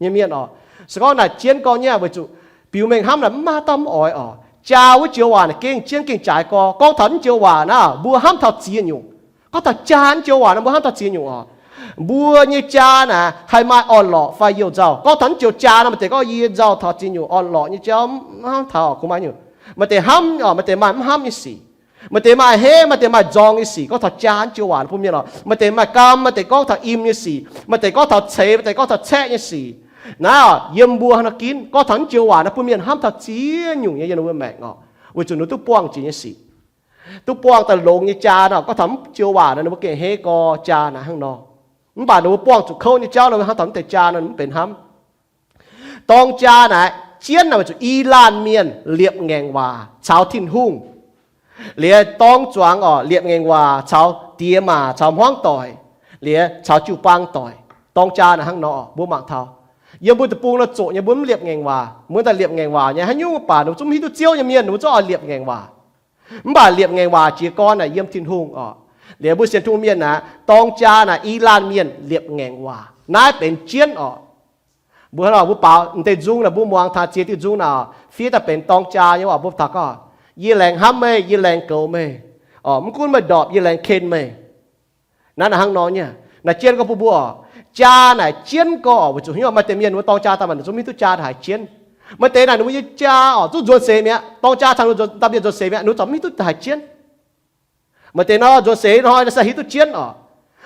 nyei mienh oc. Se gorngv naaic jienv gorngv nyei weic zuqc biux mengh hnamv naaic mv maaih dauh mv oix oc. Jaa wuov joux waac naaic gengh jienv gengh jaaix gorx. Gorngv taux naaiv joux waac naaic mbuo hnamv taux ziex nyungc. Gorngv taux jaa naaiv joux waac naaic mbuo hnamv taux ziex nyungc oc. Mbuo nyei jaa naaic haih maaih orn-lorqc fai youh nzauh. Gorngv taux naaiv joux jaa naaic maaih deix gorngv yie nzauh taux ziex nyungc, orn-lorqc nyei jauv mv hnamv taux oc, kungx maaih nyungc. Maaih deix hnamv oc, maaih deix maaih mv hnamv nyei sic. Maaih deix maaih a'hneiv, maaih deix maaih nzorng nyei sic. Gorngv taux jaa naaiv joux waac bun mienh oc, maaih deix maaih gaam, maaih deix gorngv taux im nyei sic, maaih deix gorngv taux ceix, maaih deix gorngv taux caeqv nyei sic. Naaiv oc, yiem mbuo hnangv nor ginv gorngv taux naaiv joux waac naaiv bun mienh hnamv taux ziex nyungc nyei yiem ninh mbuo maengc oc, weic zuqc ninh duqv buangh jiex nyei sic, duqv buangh daaih longx nyei jaa nor. Gorngv taux naaiv joux waac naaiv ninh mbuo gengh hei gorx jaa naaiv hnangv nor. Mv baac ninh mbuo buangh zuqc kouv nyei jauv nor, hnamv taux mv deix jaa nor mv benx hnamv. Dorng jaa naaic jienv naaic weic zuqc i laanh mienh liepc ngaengc waac caux Tin-Hungh. Liuz dorng zuangx oc, liepc ngaengc waac caux diex maac caux hmuangv doic, liuz caux jiu-baang doic. Dorng jaa naaic hnangv nor, mbuo mangc taux yiem mbuo deic-bung nor zoqc nyei mbuo mv liepc ngaengc waac. Mbuo daaih liepc ngaengc waac nyei haaix nyungc baac ninh mbuo zungv mv hiuv duqv Ziouv nyei mienh ninh mbuo zungv oix liepc ngaengc waac. Mv baac liepc ngaengc waac jiez gorn naaic yiem Tin-Hungh oc. Liuz mbuo sienx Tin-Hungh mienh naaic dorng jaa naaic i laanh mienh liepc ngaengc waac. Naaiv benx jienv oc. Mbuo hnangv nor mbuo baaux m'deix nzung naaic mbuo muangx taux ziex diuh nzung naaic, fiev daaih benx dorng jaa nyei waac mbuo taux gorngv, yie laengz hnamv meih, yie laengz goux meih. Oc, mv gunv meih ndorpc yie laengz ken meih. Naaiv naaic hnangv nor nyei. Naaic jienv gorngv bun mbuo oc, jaa naaic jienv gorx oc, weic zuqc haaix nyungc maaih deix mienh mbuo dorng jaa daaih maaih ninh zungv mv hiuv duqv jaa daaih haiz jienv. Maaih deix naaic ninh mbuo nyei jaa oc zungv nzuonx seix mi'aqv, dorng jaa caux ninh mbuo nzuonx, dauh mienh nzuonx seix mi'aqv, ninh mbuo zungv mv hiuv duqv daaih haiz jienv. Maaih deix nor nzuonx seix hnoi naaic se hiuv duqv jienv oc.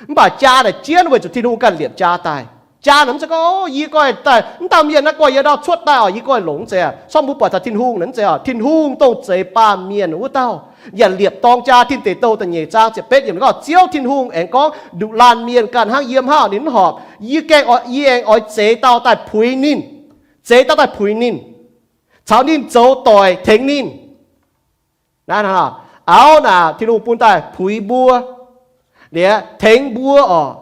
Mv baac jaa naaic jienv weic zuqc Tin-Hungh ganh liepc jaa daaih. Jaa naaic mv zeiz gorngv, o, yie goiv daaih, mv dauh mienh naaiv goiv yie ndau cuotv daaih oc, yie goiv longx zeiz. Sorng mbuo buatc taux Tin-Hungh naaic mv zeiz oc. Tin-Hungh dongh zeix baamh mienh wuov dauh yaac liepc dorng jaa. Tin Deic Douh da'nyeic zaang ziepc betv yiemc gorngv, Ziouv Tin-Hungh aengx gorngv, nduqc laanh mienh ganh hnangv yiem haav ninh mv horpc, yie gaengh, yie aengx oix zeix dauh daaih puix ninh, zeix dauh daaih puix ninh, caux ninh zoux doic tengx ninh. Naaiv, auv naaic Tin-Hungh bun daaih puix mbuo, liuz tengx mbuo oc.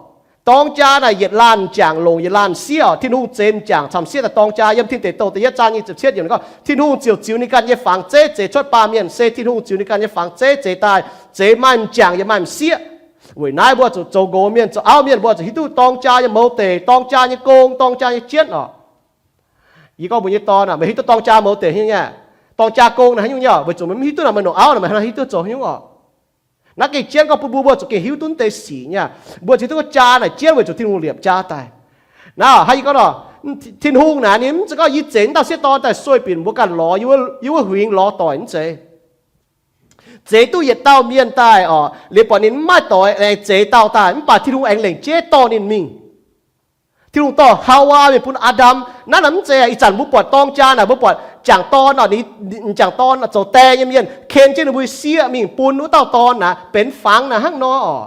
Dorng jaa naaic yietc laanh m'jangc longc yietc laanh m'sieqv oc. Tin-Hungh zeix m'jangc caux m'sieqv daaih dorng jaa. Yiem Tin Deic Douh da'yietv zaang nyic ziepc cietv yiemc gorngv, Tin-Hungh ziouc ziux ninh ganh nyei fangx zeiv zeix cuotv baamh mienh. Se Tin-Hungh ziux ninh ganh nyei fangx zeiv zeix daaih, zeix maaih m'jangc yaac maaih m'sieqv. Weic naaiv mbuo zuqc zoux nqox mienh, zoux auv mienh, mbuo zuqc hiuv duqv dorng jaa nyei mouz deic, dorng jaa nyei gong, dorng jaa nyei jienv oc. Yie gorngv mbuo nyei dorn aah, meih hiuv duqv dorng jaa mouz deic haaix nyungc nyei? Dorng jaa gong naaic haaix nyungc nyei? Weic zuqc meih mv hiuv duqv naaic meih longc auv naaic meih hiuv duqv zoux haaix nyungc oc? Naaiv gengh jienv gorngv bun mbuo, mbuo zuqc gengh hiuv duqv deix sic nyei. Mbuo cingx duqv gorngv jaa naaic jienv weic zuqc Tin-Hungh liepc jaa daaih. Naaiv haiz yie gorngv nor, Tin-Hungh naaic ninh mv zeiz gorngv yie zeix naaiv dauh sieqv dorn daaih sueih binc mbuo ganh lorz, yie wuov huingx lorz doic, mv zeiz. Zeix duqv yietc dauh mienh daaih oc, liuz buatc ninh mv maaih doic, aengx zeix dauh daaih, mv baac Tin-Hungh aengx lengc jeiv dorh ninh mingh. Tin-Hungh dorh Haawaa mingh bun Aa^ndam. Naaiv naaic mv zeiz ih zanc mbuo buatc dorng jaa naaic, mbuo buatc jangc dorn, jangc dorn zoux die nyei mienh ken jienv ninh mbuo sieqv mingh bun wuov dauh dorn naaic benx fangx naaic hnangv nor oc.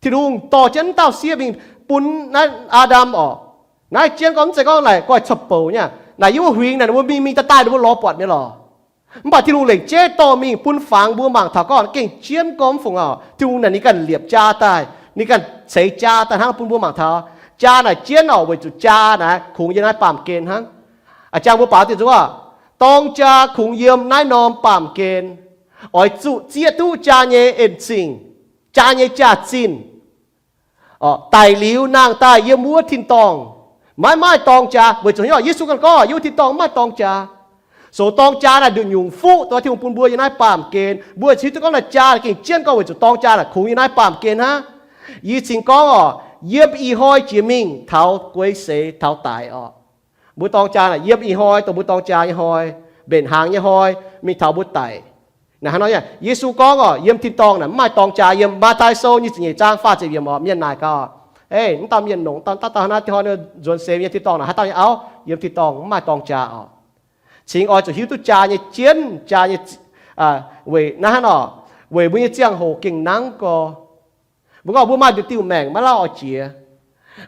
Tin-Hungh dorh jienv wuov dauh sieqv mingh bun naaiv Aa^ndam oc. Naaiv jienv gorngv mv zeiz gorngv naaic goiv cou bouc nyei. Naaic yie wuov huingx naaic ninh mbuo mingh mingh daaih daaih ninh mbuo lorz buatc nyei lorqc. Mv baac Tin-Hungh lengc jeiv dorh mingh bun fangx mbuo mangc taux gorngv gengh jienv gorngv mv fungc oc. Tin-Hungh naaic ninh ganh liepc jaa daaih, ninh ganh ceix jaa daaih hnangv bun mbuo mangc taux. Jaa naaic jienv oc, weic zuqc jaa naaic kungx yiem naaiv baamh gen hnangv. A'jang mbuo baaux diuh nzuqc oc, dorng jaa kungx yiem naaiv norm baamh gen, oix zuqc zieqv duqv jaa nyei en-zingh, jaa nyei jaax-zinh. Daic liuz nangh daaih yiem wuov tin-dorngh maiv maaih dorng jaa, weic zuqc Yesu ganh gorngv yiem wuov tin-dorngh mv maaih dorng jaa. Soux dorng jaa naaic nduqc nyungc fuqv dongh Tin-Hungh bun mbuo yiem naaiv baamh gen. Mbuo cingx duqv gorngv naaic jaa gengh jienv gorngv weic zuqc dorng jaa naaic kungx yiem naaiv baamh gen hnangv. Yie cingx gorngv oc, yiem ih hnoi jiex mingh taux guei seix taux daic oc. Mbuo dorng jaa naaic yiem ih hnoi dongh mbuo dorng jaa nyei hnoi, mbenc hnaangx nyei hnoi, mingh taux mbuo daic. Naaic hnangv nor, Yesu gorngv oc, yiem tin-dorngh naaic mv maaih dorng jaa. Yiem Matv^tai Sou nyic ziepc nyeic zaang faah ziepc yiemc oc, mienh naaic gaax, Ei, mv dauh mienh nongc, dauh dauh hnangv naaiv, ih hnoi nzuonx seix nyei tin-dorngh naaic haaix dauh nyei auv? Yiem tin-dorngh mv maaih dorng jaa oc. Cingx oix zuqc hiuv duqv jaa nyei jienv, jaa nyei, weic naaiv hnangv nor, weic mbuo nyei ziangh hoc gengh nangv gorx. Mbuo gorngv mbuo maaih nduqc diuh maengc maiv lauh oix jiex.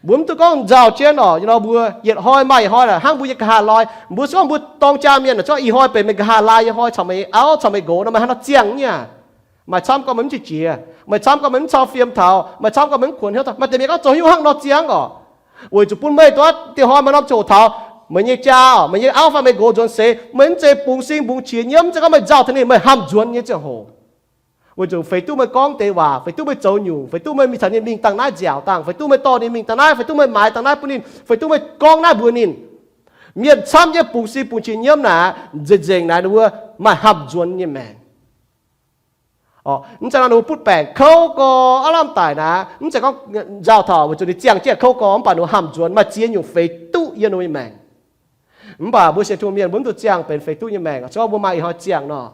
Mbuo mv duqv gorngv nzauh jienv oc, nor mbuo yietc hnoi maaih yietc hnoi hnangv mbuo nyei nqa'haav loi. Mbuo se gorngv mbuo dorng jaa mienh naaic, zungv ih hnoi benx meih nqa'haav laai nyei hnoi, caux meih nyei auv caux meih nqox nor, meih hnangv nor ziangh nyei. Maaih camv gorngv meih mv jiex jiex, maaih camv gorngv meih mv cau fiem taux, maaih camv gorngv meih mv kuonx hnyouv taux, maaih deix mienh gorngv zoux hnyouv hnangv nor ziangx oc. Weic zuqc bun meih duqv dieh hnoi maaih norm ziangh hoc taux meih nyei jaa oc, meih nyei auv fai meih nqox nzuonx seix, meih mv zeiz bungx sing bungx qiex nyiemv, mv zeiz gorngv meih nzauh taux ninh, meih hamh nzuonx nyei ziangh hoc. Weic zuqc feix duqv meih gorngv deix waac, feix duqv meih zoux nyungc, feix duqv meih mingh caux ninh mingh dangh naaiv nziaauc dangh, feix duqv meih dorh ninh mingh dangh naaiv, feix duqv meih maaiz dangh naaiv bun ninh, feix duqv meih gorngv naaiv mbuox ninh. Mienh camv nyei bungx sing bungx qiex nyiemv naaic, nzengc nzengc naaic ninh mbuo maaih hamh nzuonx nyei maengc. Mv zeiz nor ninh mbuo butv baengc kouv gorx aav lamh daic naaic, mv zeiz gorngv nzauh taux weic zuqc ninh ziangh jienv kouv gorx, mv baac ninh mbuo hamh nzuonx maaih ziex nyungc feix duqv yiem ninh mbuo nyei maengc. Mv baac mbuo sienx Tin-Hungh mienh mbuo mv dungx ziangh benx feix duqv nyei maengc, se gorngv mbuo maaih ih hnoi ziangh nor.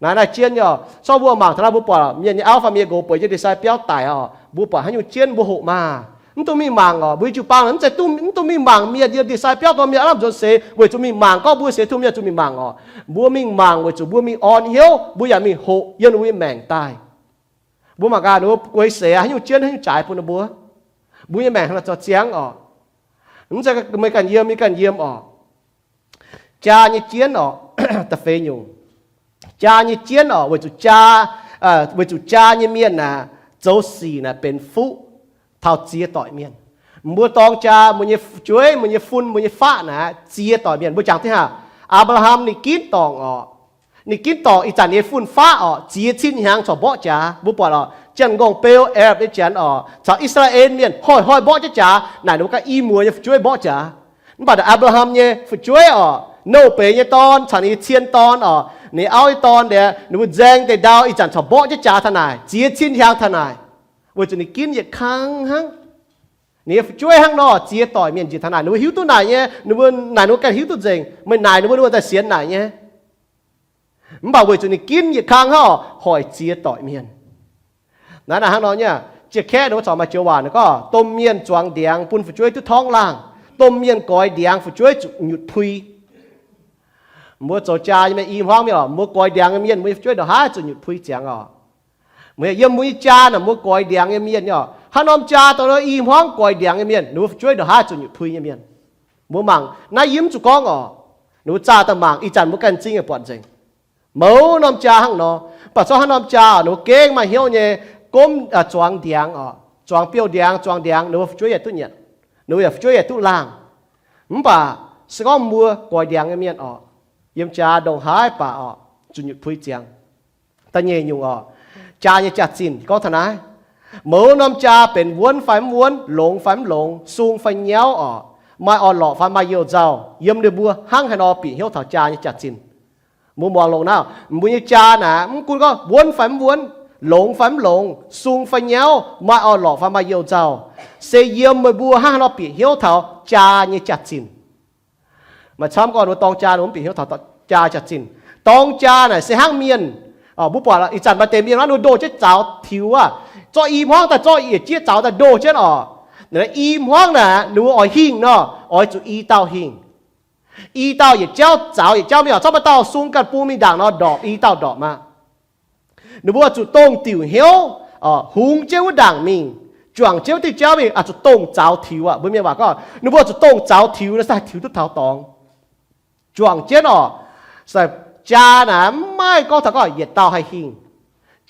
Naaiv naaiv jienv nyei oc, se gorngv mbuo mangc taux naaiv mbuo buatc mienh nyei auv fai mienh nqox bueix jienv ndie-sai biauv daic oc, mbuo buatc haaix nyungc jienv mbuo hoqc maah. Mv dungx mingh mangc oc, mbuo jiu-baang mv zeiz duqv, mv dungx mingh mangc mienh yiem ndie-sai biauv dorh mienh aav lamh nzuonx seix, weic zuqc mingh mangc gorngv mbuo sienx Tin-Hungh mienh zuqc mingh mangc oc. Mbuo mingh mangc weic zuqc mbuo mingh orn hnyouv, mbuo yaac mingh hoqc yiem ninh mbuo nyei maengc daaih. Mbuo mangc gaax ninh mbuo guei seix haaix nyungc jienv haaix nyungc jaaix bun ninh mbuo. Mbuo nyei maengc hnangv naaiv zoux ziangx oc. Mv zeiz meih ganh yiem, yie ganh yiem oc. Jaa nyei jienv oc, da'feix nyungc. Jaa nyei jienv oc, weic zuqc jaa, weic zuqc jaa nyei mienh naaic, zoux sic naaic benx fuqv taux ziex doic mienh. Mbuo dorng jaa, mbuo nyei fu'jueiv, mbuo nyei fun, mbuo nyei faqv naaic, ziex doic mienh. Mbuo jangx duqv haav, Apc^laa^ham ninh ginv dorngc oc. Ninh ginv dorngc ih zanc nyei fun-faqv oc, ziex cin hnyangx corc mborqv jaax. Mbuo buatc oc, Janx-Ngongh Beu, Aarab nyei janx oc, caux I^saa^laa^en Mienh hnoi-hnoi mborqv jienv jaax. Naaic ninh mbuo ganh i muoz nyei fu'jueiv mborqv jaax. Mv baac Apc^laa^ham nyei fu'jueiv oc, Nouv Beiz nyei dorn caux ninh nyei cien dorn oc, ninh auv nyei dorn, ninh mbuo nzaeng deix ndau ih zanc corc mborqv jienv jaax taux naaic, ziex cin hnyangx taux naaic, weic zuqc ninh ginv yietc kang hnangv. Ninh nyei fu'jueiv hnangv nor, ziex doic mienh njiec taux naaic, ninh mbuo hiuv duqv naaic nyei, ninh mbuo naaic ninh mbuo ganh hiuv duqv nzengc, meih naaic ninh mbuo, ninh mbuo daaih sienx naaic nyei. Mv baac weic zuqc ninh ginv yietc kang hnangv oc, hoic ziex doic mienh. Naaiv naaic hnangv nor nyei, Jiex Kaeqv ninh mbuo corc maaih joux waac ninh gorngv, domh mienh zuangx ndiangx bun fu'jueiv duqv torngv laangh, domh mienh goix ndiangx fu'jueiv zuqc nyutc pui. Mbuo zoux jaa nyei mienh i hmuangv mienh oc, mbuo goix ndiangx nyei mienh, mbuo nyei fu'jueiv ndongc haaix zuqc nyutc pui ziangx oc. Yiem mbuo nyei jaa naaic mbuo goix ndiangx nyei mienh nyei oc. Haaix norm jaa dongh i hmuangv goix ndiangx nyei mienh, ninh mbuo fu'jueiv ndongc haaix zuqc nyutc pui nyei mienh. Mbuo mangc naaiv yie mv zuqc gorngv oc. Ninh mbuo zaah daaih mangc, ih zanc mbuo ganh m'zing buatc nzengc. Mouz norm jaa hnangv nor, mv baac corc haaix norm jaa oc, ninh mbuo gengh maaih hnyouv nyei gomv zuangx ndiangx oc, zuangx biouv ndiangx, zuangx ndiangx, ninh mbuo fu'jueiv yaac duqv nyanc, ninh mbuo yaac fu'jueiv yaac duqv laangh. Mv baac se gorngv mbuo goix ndiangx nyei mienh oc, yiem jaa ndongc haaix baac oc, zuqc nyutc pui ziangx. Da'nyeic nyungc oc, jaa nyei jaax-zinh gorngv taux naaiv. Mouz norm jaa benx wuonv fai mv wuonv, longx fai mv longx, sung fai nyauv oc, maaih orn-lorqc fai maaih youh nzauh, yiem ninh mbuo hnangv haaix nor bieqc hnyouv taux jaa nyei jaax-zinh. Mbuo muangx longx naaiv, mbuo nyei jaa naaic mv gunv gorngv wuonv fai mv wuonv, longx fai mv longx, sung fai nyauv, maaih orn-lorqc fai maaih youh nzauh, se yiem meih mbuo hnangv haaix nor bieqc hnyouv taux jaa nyei jaax-zinh. Maaih camv gorngv ninh mbuo dorng jaa, ninh mbuo mv bieqc hnyouv taux jaa jaax-zinh. Dorng jaa naaic se hnangv mienh, mbuo buatc ih zanc maaih deix mienh nor ninh mbuo ndoh jienv zaux tiux aqv, zorqv i hmuangv daaih, zorqv yietc jieqv zaux daaih ndoh jienv oc. I hmuangv naaic ninh mbuo oix hingh nor, oix zuqc i dauh hingh. I dauh yietc jauv zaux yietc jauv mingh oc. Zorqv maaih dauh sung ganh bung mingh ndaangc nor ndorpc, i dauh ndorpc aqv. Ninh mbuo zuqc dongh diuc hnyouv, hungx jienv wuov ndaangc mingh, juangc jienv wuov diuh jauv mingh, zuqc dongh zaux tiux aqv. Mbuo mienh waac gorngv ninh mbuo zuqc dongh zaux tiux nor se haih tiux duqv taux dorngx. Juangc jienv oc. Jaa naaic mv maaih gorngv taux gorngv yietc dauh haih hingh.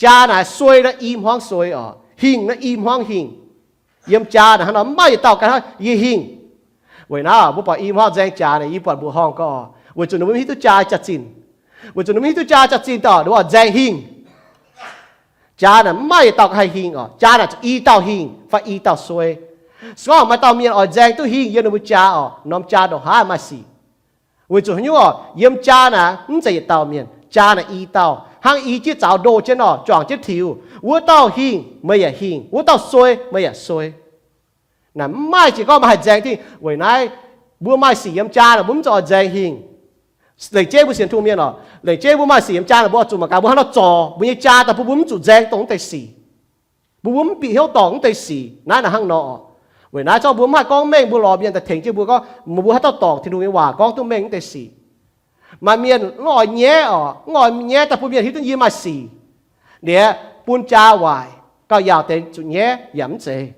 Jaa naaic suei nor i hmuangv suei oc, hingh nor i hmuangv hingh. Yiem jaa naaic hnangv nor mv maaih yietc dauh ganh hnangv yie hingh. Weic naaiv mbuo buatc i hmuangv nzaeng jaax naaic, yie buatc mbuoqc horngh gorngv, weic zuqc ninh mbuo mv hiuv duqv jaa jaax-zinh. Weic zuqc ninh mbuo mv hiuv duqv jaa jaax-zinh daaih, ninh mbuo nzaeng hingh. Jaa naaic mv maaih yietc dauh ganh haih hingh oc. Jaa naaic zuqc i dauh hingh fai i dauh suei. Se gorngv maaih dauh mienh oix nzaeng duqv hingh yiem ninh mbuo jaa oc, norm jaa ndongc haaix maaih sic. Weic zuqc haaix nyungc oc? Yiem jaa naaic mv zeiz yietc dauh mienh, jaa naaic i dauh. Hnangv i jieqv zaux ndoh jienv nor, juangc jienv tiux, wuov dauh hingh meih yaac hingh, wuov dauh suei meih yaac suei. Naaic mv maaih jiex gorngv meih haih nzaeng duqv. Weic naaiv mbuo maaih sic yiem jaa naaic mbuo mv zuqc oix nzaeng hingh. Lengc jeiv mbuo sienx Tin-Hungh mienh oc, lengc jeiv mbuo maaih sic yiem jaa naaic mbuo oix zuqc mangc gaax mbuo hnangv nor zorc mbuo nyei jaa daaih bun mbuo mv zuqc nzaeng dongh wuov deix sic. Mbuo mbuo mv bieqc hnyouv dorngc wuov deix sic naaiv naaic hnangv nor. Weic naaiv zorqv mbuo mv haih gorngv mengh, mbuo lorz mienh daaih tengx jienv mbuo gorngv, mbuo haaix dauh dorngc Tin-Hungh nyei waac gorngv duqv mengh wuov deix sic. Maaih mienh mv oix nyaiv oc, mv oix nyaiv daaih bun mienh hiuv duqv yie maaih sic. Liuz bun jaa waaic, gauh yaauc deix zuqc nyaiv yaac mv zeiz.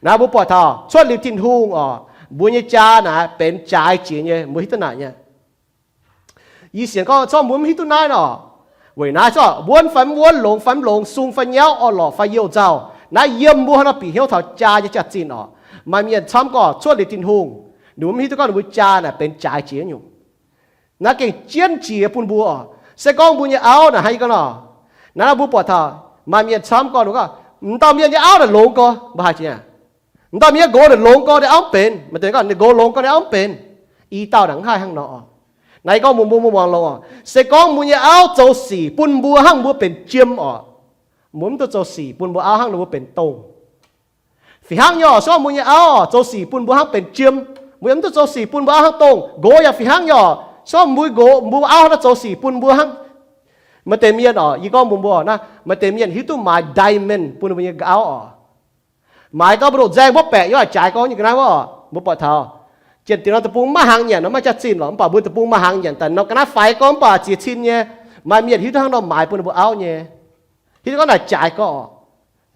Naaiv mbuo buatc taux cuotv liuz Tin-Hungh oc, mbuo nyei jaa naaic benx jaaix jiex nyei, mbuo hiuv duqv naaic nyei. Yie sienx gorngv zorqv mbuo mv hiuv duqv naaiv nor, weic naaiv zorqv wuonv fai mv wuonv, longx fai mv longx, sung fai nyauv, orn-lorqc fai youh nzauh, naaiv yiem mbuo hnangv nor bieqc hnyouv taux jaa nyei jaax-zinh oc. Maaih mienh camv gorngv cuotv liuz Tin-Hungh, ninh mbuo mv hiuv duqv gorngv ninh mbuo jaa naaic benx jaaix jiex nyungc. Naaiv gengh jienv jiex bun mbuo oc. Se gorngv mbuo nyei auv naaic hnangv yie gorngv nor, naaiv mbuo buatc taux maaih mienh camv gorngv ninh gorngv, m'dauh mienh nyei auv naaic longx gorx, mbuo haiz jiex aqv. M'dauh mienh nyei nqox naaic longx gorx, ninh auv mv benx. Maaih deix gorngv ninh nqox longx gorx, ninh auv mv benx. I dauh naaic mv haih hnangv nor oc. Naaiv yie gorngv mbuo, mbuo, mbuo muangx longx oc. Se gorngv mbuo nyei auv zoux sic bun mbuo hnangv mbuo benx jiem oc, mbuo mv duqv zoux sic bun mbuo auv hnangv ninh mbuo benx dongh. Fih hnangv nyei oc, se gorngv mbuo nyei auv zoux sic bun mbuo hnangv benx jiem, mbuo yaac mv duqv zoux sic bun mbuo auv hnangv dongh. Nqox yaac fih hnangv nyei oc, se gorngv mbuo nqox, mbuo auv hnangv nor zoux sic bun mbuo hnangv. Maaih deix mienh oc, yie gorngv mbuox mbuo naaiv, maaih deix mienh hiuv duqv maaiz diamond bun ninh mbuo nyei auv oc. Maaiz gorngv mbuo ndoqc nzaeng mbuo baeqc yiem jaaix gorngv nyei ga'naaiv wuov oc, mbuo buatc taux jienh diex norm deic-bung maiv hnaangx nyanc nor, maiv jaax-zinh lorqc, mv baac mbuo deic-bung maaih hnaangx nyanc daaih norm ga'naaiv faix gorngv mv baac ziex cin nyei. Maaih mienh hiuv duqv hnangv nor maaiz bun ninh mbuo auv nyei. Hiuv duqv gorngv naaic jaaix gorngv oc,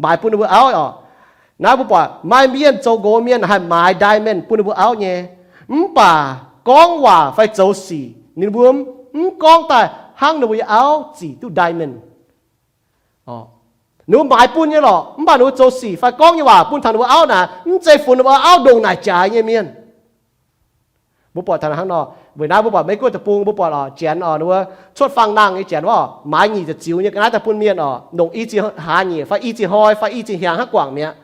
maaiz bun ninh mbuo auv oc. Naaiv mbuo buatc maaih mienh zoux nqox mienh haih maaiz diamond bun ninh mbuo auv nyei, mv baac gorngv waac fai zoux sic ninh mbuo mv gorngv daaih hnangv ninh mbuo nyei auv zic duqv diamond. Ninh mbuo maaiz bun nyei lorqc, mv baac ninh mbuo zoux sic fai gorngv nyei waac bun taux ninh mbuo auv naaic, mv zeiz funx ninh mbuo auv ndongc naaic jaaix nyei mienh. Mbuo buatc taux hnangv nor, weic naaiv mbuo buatc Meiv Guoqv deic-bung, mbuo buatc oc, Janx oc, ninh mbuo cuotv fangx-nangh nyei Janx wuov, maaiz nyic ziepc ziux nyei ga'naaiv daaih bun mienh oc, longc i ziepc hlaax nyieqc fai i ziepc hnoi fai i ziepc hnyangx hnangv guangc mi'aqv.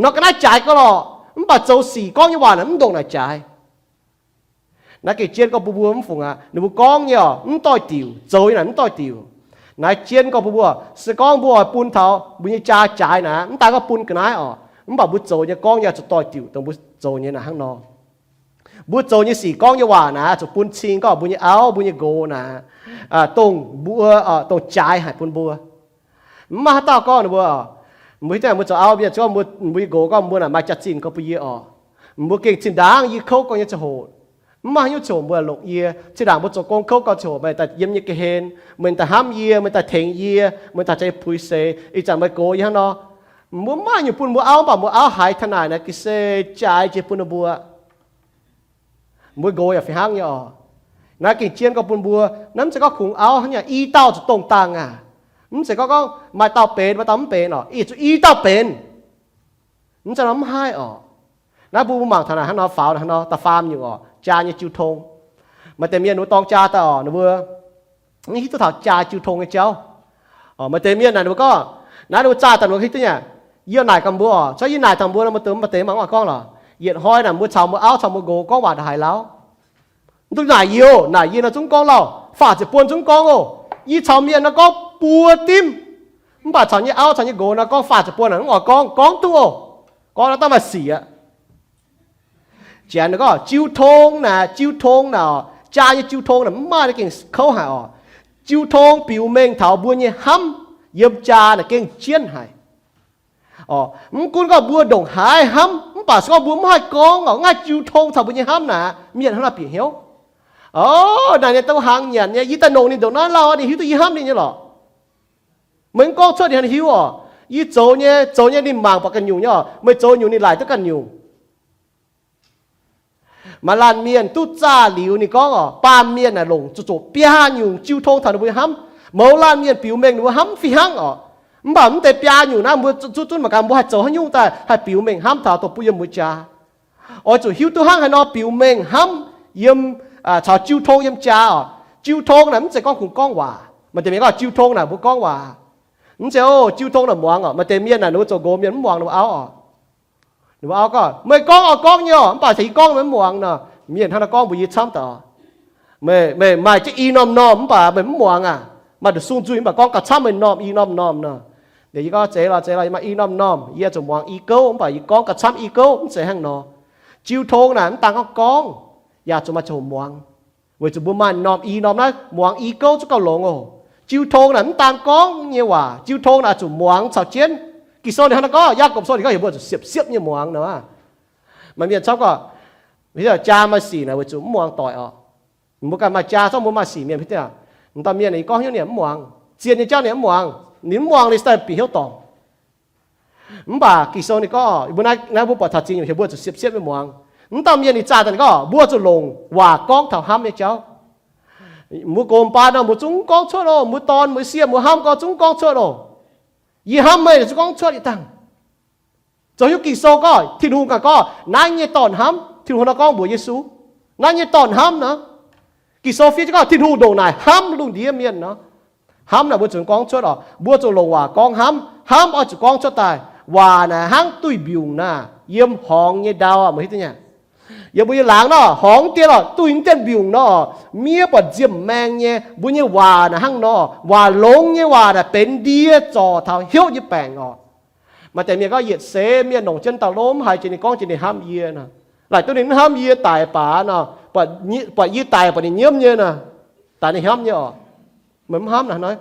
Nor ga'naaiv jaaix gorngv lorqc, mv baac zoux sic gorngv nyei waac naaic mv ndongc naaic jaaix. Naaiv gengh jienv gorngv bun mbuo mv fungc aqv. Ninh mbuo gorngv nyei oc, mv doix-diuc, zoux nyei naaic mv doix-diuc. Naaiv jienv gorngv bun mbuo, se gorngv mbuo oix bun taux mbuo nyei jaa jaaix naaic, mv daaih gorngv bun ga'naaiv oc, mv baac mbuo zoux nyei, gorngv nyei zuqc doix-diuc dongh mbuo zoux nyei naaic hnangv nor. Mbuo zoux nyei sic, gorngv nyei waac naaic zuqc bun cing gorngv mbuo nyei auv, mbuo nyei nqox naaic, dongh mbuo, dongh jaaix haic bun mbuo. Mv maaih haaix dauh gorngv ninh mbuo, mbuo hiuv duqv mbuo zoux auv mienh, mbuo nyei nqox gorngv mbuo naaic maaih jaax-zinh gorngv bun yie oc, mbuo gengh zinh ndaangc yie kouv gorngv nyei ziangh hoc, mv maaih haaix nyungc ziangh hoc mbuo longc yie. Zinh ndaangc mbuo zoux gong kouv gorngv ziangh hoc meih daaih yiem nyei ga'hlen, meih daaih hnamv yie, meih daaih tengx yie, meih daaih ceix puix seix. Ih zanc meih gox yie hnangv nor, mbuo mv maaih nyungc bun mbuo auv, mv baac mbuo auv haiz taux naaic naaic ga'sie jaaix jiex bun ninh mbuo. Mbuo nqox yaac fih hnangv nyei oc. Naaiv gengh jienv gorngv bun mbuo, naaiv mv zeiz gorngv kungx auv hnangv nyei, i dauh zuqc dongh dangh aqv. Mv zeiz gorngv gorngv maaih dauh benx, maaih dauh mv benx oc, ih zuqc i dauh benx. Mv zeiz nor mv haih oc. Naaiv mbuo mbuo mangc taux naaic hnangv nor, faaux hnangv nor da'faam nyungc oc, jaa nyei jiu tong. Maaih deix mienh ninh mbuo dorng jaa daaih oc, ninh mbuo mv hiuv duqv taux jaa jiu tong nyei jauv. Maaih deix mienh naaic ninh mbuo gorngv, naaiv ninh mbuo zaah daaih ninh mbuo hiuv duqv nyei. Yie naaic gaax mbuo oc, se yie naaic taux mbuo nor, mbuo deix, mv baac deix mangc oix gorngv lorqc, yietc hnoi naaic mbuo caux mbuo auv caux mbuo nqox gorngv waac ndongc haaix lauh. Mv duqv naaic yie oc, naaic yie nor zungv gorngv lauh, faah ziepc buonc zungv gorngv oc. Yie caux mienh nor gorngv buo dimv, Mv baac caux nyei auv caux nyei nqox nor gorngv faah ziepc buo naaic mv oix gorngv, gorngv duqv oc. Gorngv nor daaih maaih sic aqv. Janx gorngv jiu tong naaic, jiu tong naaic, jaa nyei jiu tong naaic mv maaih, naaiv gengh kouv haic oc. Jiu tong biux mengh taux mbuo nyei hnamv yiem jaa naaic gengh jienv haic. Mv gunv gorngv mbuo ndongc haaix hnamv, mv baac se gorngv mbuo mv haih gorngv oc, mv haih jiu tong caux mbuo nyei hnamv naaic, mienh hnangv naaiv bieqc hnyouv. Oc, naaic ninh dongh hnaangx nyanc nyei, yie daaih longc ninh ndongc naaiv lauh, ninh hiuv duqv yie hnamv ninh nyei lorqc. Meih mv gorngv cuotv ninh hiuv oc. Yie zoux nyei, zoux nyei ninh mangc buatc ganh nyungc nyei oc. Meih zoux nyungc ninh laaic duqv ganh nyungc. Maaih laanh mienh duqv zaah liuz ninh gorngv oc, baamh mienh naaic longc zuqc zoqc biaa nyungc jiu tong taux ninh mbuo nyei hnamv. Mouz laanh mienh biux mengh ninh mbuo hnamv fih hnangv oc. Mv baac mv deix biaa nyungc naaiv mbuo zuqc zunv mangc gaax mbuo haih zoux haaix nyungc daaih haih biux mengh hnamv taux dongh bun yiem mbuo jaa. Oix zuqc hiuv duqv hnangv haaix nor biux mengh hnamv yiem, caux jiu tong yiem jaa oc. Jiu tong naaic mv zeiz gorngv kungx gorngv waac. Maaih deix mienh gorngv jiu tong naaic mbuo gorngv waac. Mv zeiz oc, jiu tong naaic muangx oc. Maaih deix mienh naaic ninh mbuo zoux nqox mienh mv muangx ninh mbuo auv oc. Ninh mbuo auv gorngv, meih gorngv oix gorngv nyei oc, mv baac caux yie gorngv meih mv muangx nor. Mienh hnangv naaiv gorngv mbuox yie camv daaih oc. Meih, meih maaih jienv i norm-norm mv baac meih mv muangx aac. Maaih nduqc sung nzuih mv baac gorngv gauh camv meih norm i norm-norm nor. Yie gorngv zeiz lorqc, zeiz lorqc, yie maaih i norm-norm, yie zuqc muangx i gouv mv baac yie gorngv gauh camv i gouv, mv zeiz hnangv nor. Jiu tong naaic mv daan gorngv gorngv, yaac zuqc maaih ziangh hoc muangx. Weic zuqc mbuo maaih norm i norm naaiv muangx i gouv zungv gauh longx oc. Jiu tong naaic mv daan gorngv nyei waac, jiu tong naaic zuqc muangx caux jienv. Ging-Sou ninh hnangv naaiv gorngv, Yaagorpc Sou ninh gorngv heuc mbuo zuqc siepv-siepv nyei muangx nor. Maaih mienh camv gorngv, jaa maaih sic naaic weic zuqc mv muangx doic oc. Mbuo ganh maaih jaa, zorqv mbuo maaih sic mienh, mv dauh mienh ninh gorngv hnyouv ninh mv muangx, zien nyei jauv ninh mv muangx, ninh mv muangx ninh daaih bieqc hnyouv dorngc. Mv baac Ging-Sou ninh gorngv, mbuo naaiv, naaiv mbuo buatc taux zingh nyungc heuc mbuo zuqc siepv-siepv nyei muangx. Mv dauh mienh ninh zaah daaih ninh gorngv, mbuo zuqc longc waac gorngv taux hnamv nyei jauv. Mbuo gox baan nor mbuo zungv gorngv cuotv oc, mbuo dorn mbuo sieqv mbuo hnamv gorngv zungv gorngv cuotv oc. Yie hnamv meih, zungv gorngv cuotv yietc dangh. Zoux hiuv Ging-Sou gorngv, Tin-Hungh ganh gorngv, naaiv nyei dorn hnamv, Tin-Hungh nor gorngv mbuox Yesu, naaiv nyei dorn hnamv nor. Ging-Sou fiev jienv gorngv Tin-Hungh ndongc naaic hnamv lungh ndiev mienh nor. Hnamv naaic mbuo zuqc gorngv cuotv oc. Mbuo zuqc longc waac gorngv hnamv. Hnamv oix zuqc gorngv cuotv daaih. Waac naaic hnangv duih mbiungc naaic, yiem horngz nyei ndau aqv, meih hiuv duqv nyei. Yiem mbuo nyei laangz nor, horngz dien oc, duih mv dien mbiungc nor, miev buatc nziemh maeng nyei. Mbuo nyei waac naaic hnangv nor, waac longx nyei waac naaic benx ndie zorc taux hnyouv nyei baengc oc. Maaih deix mienh gorngv yietc seix mienh longc jienv dauh lomv haiz jiex ninh gorngv jiex ninh hnamv yie nor. Laaic duqv ninh mv hnamv yie daic baac nor, buatc yie daic buatc ninh nyiemv nyei nor, daic ninh hnamv nyei oc. Meih mv hnamv naaic hnoi.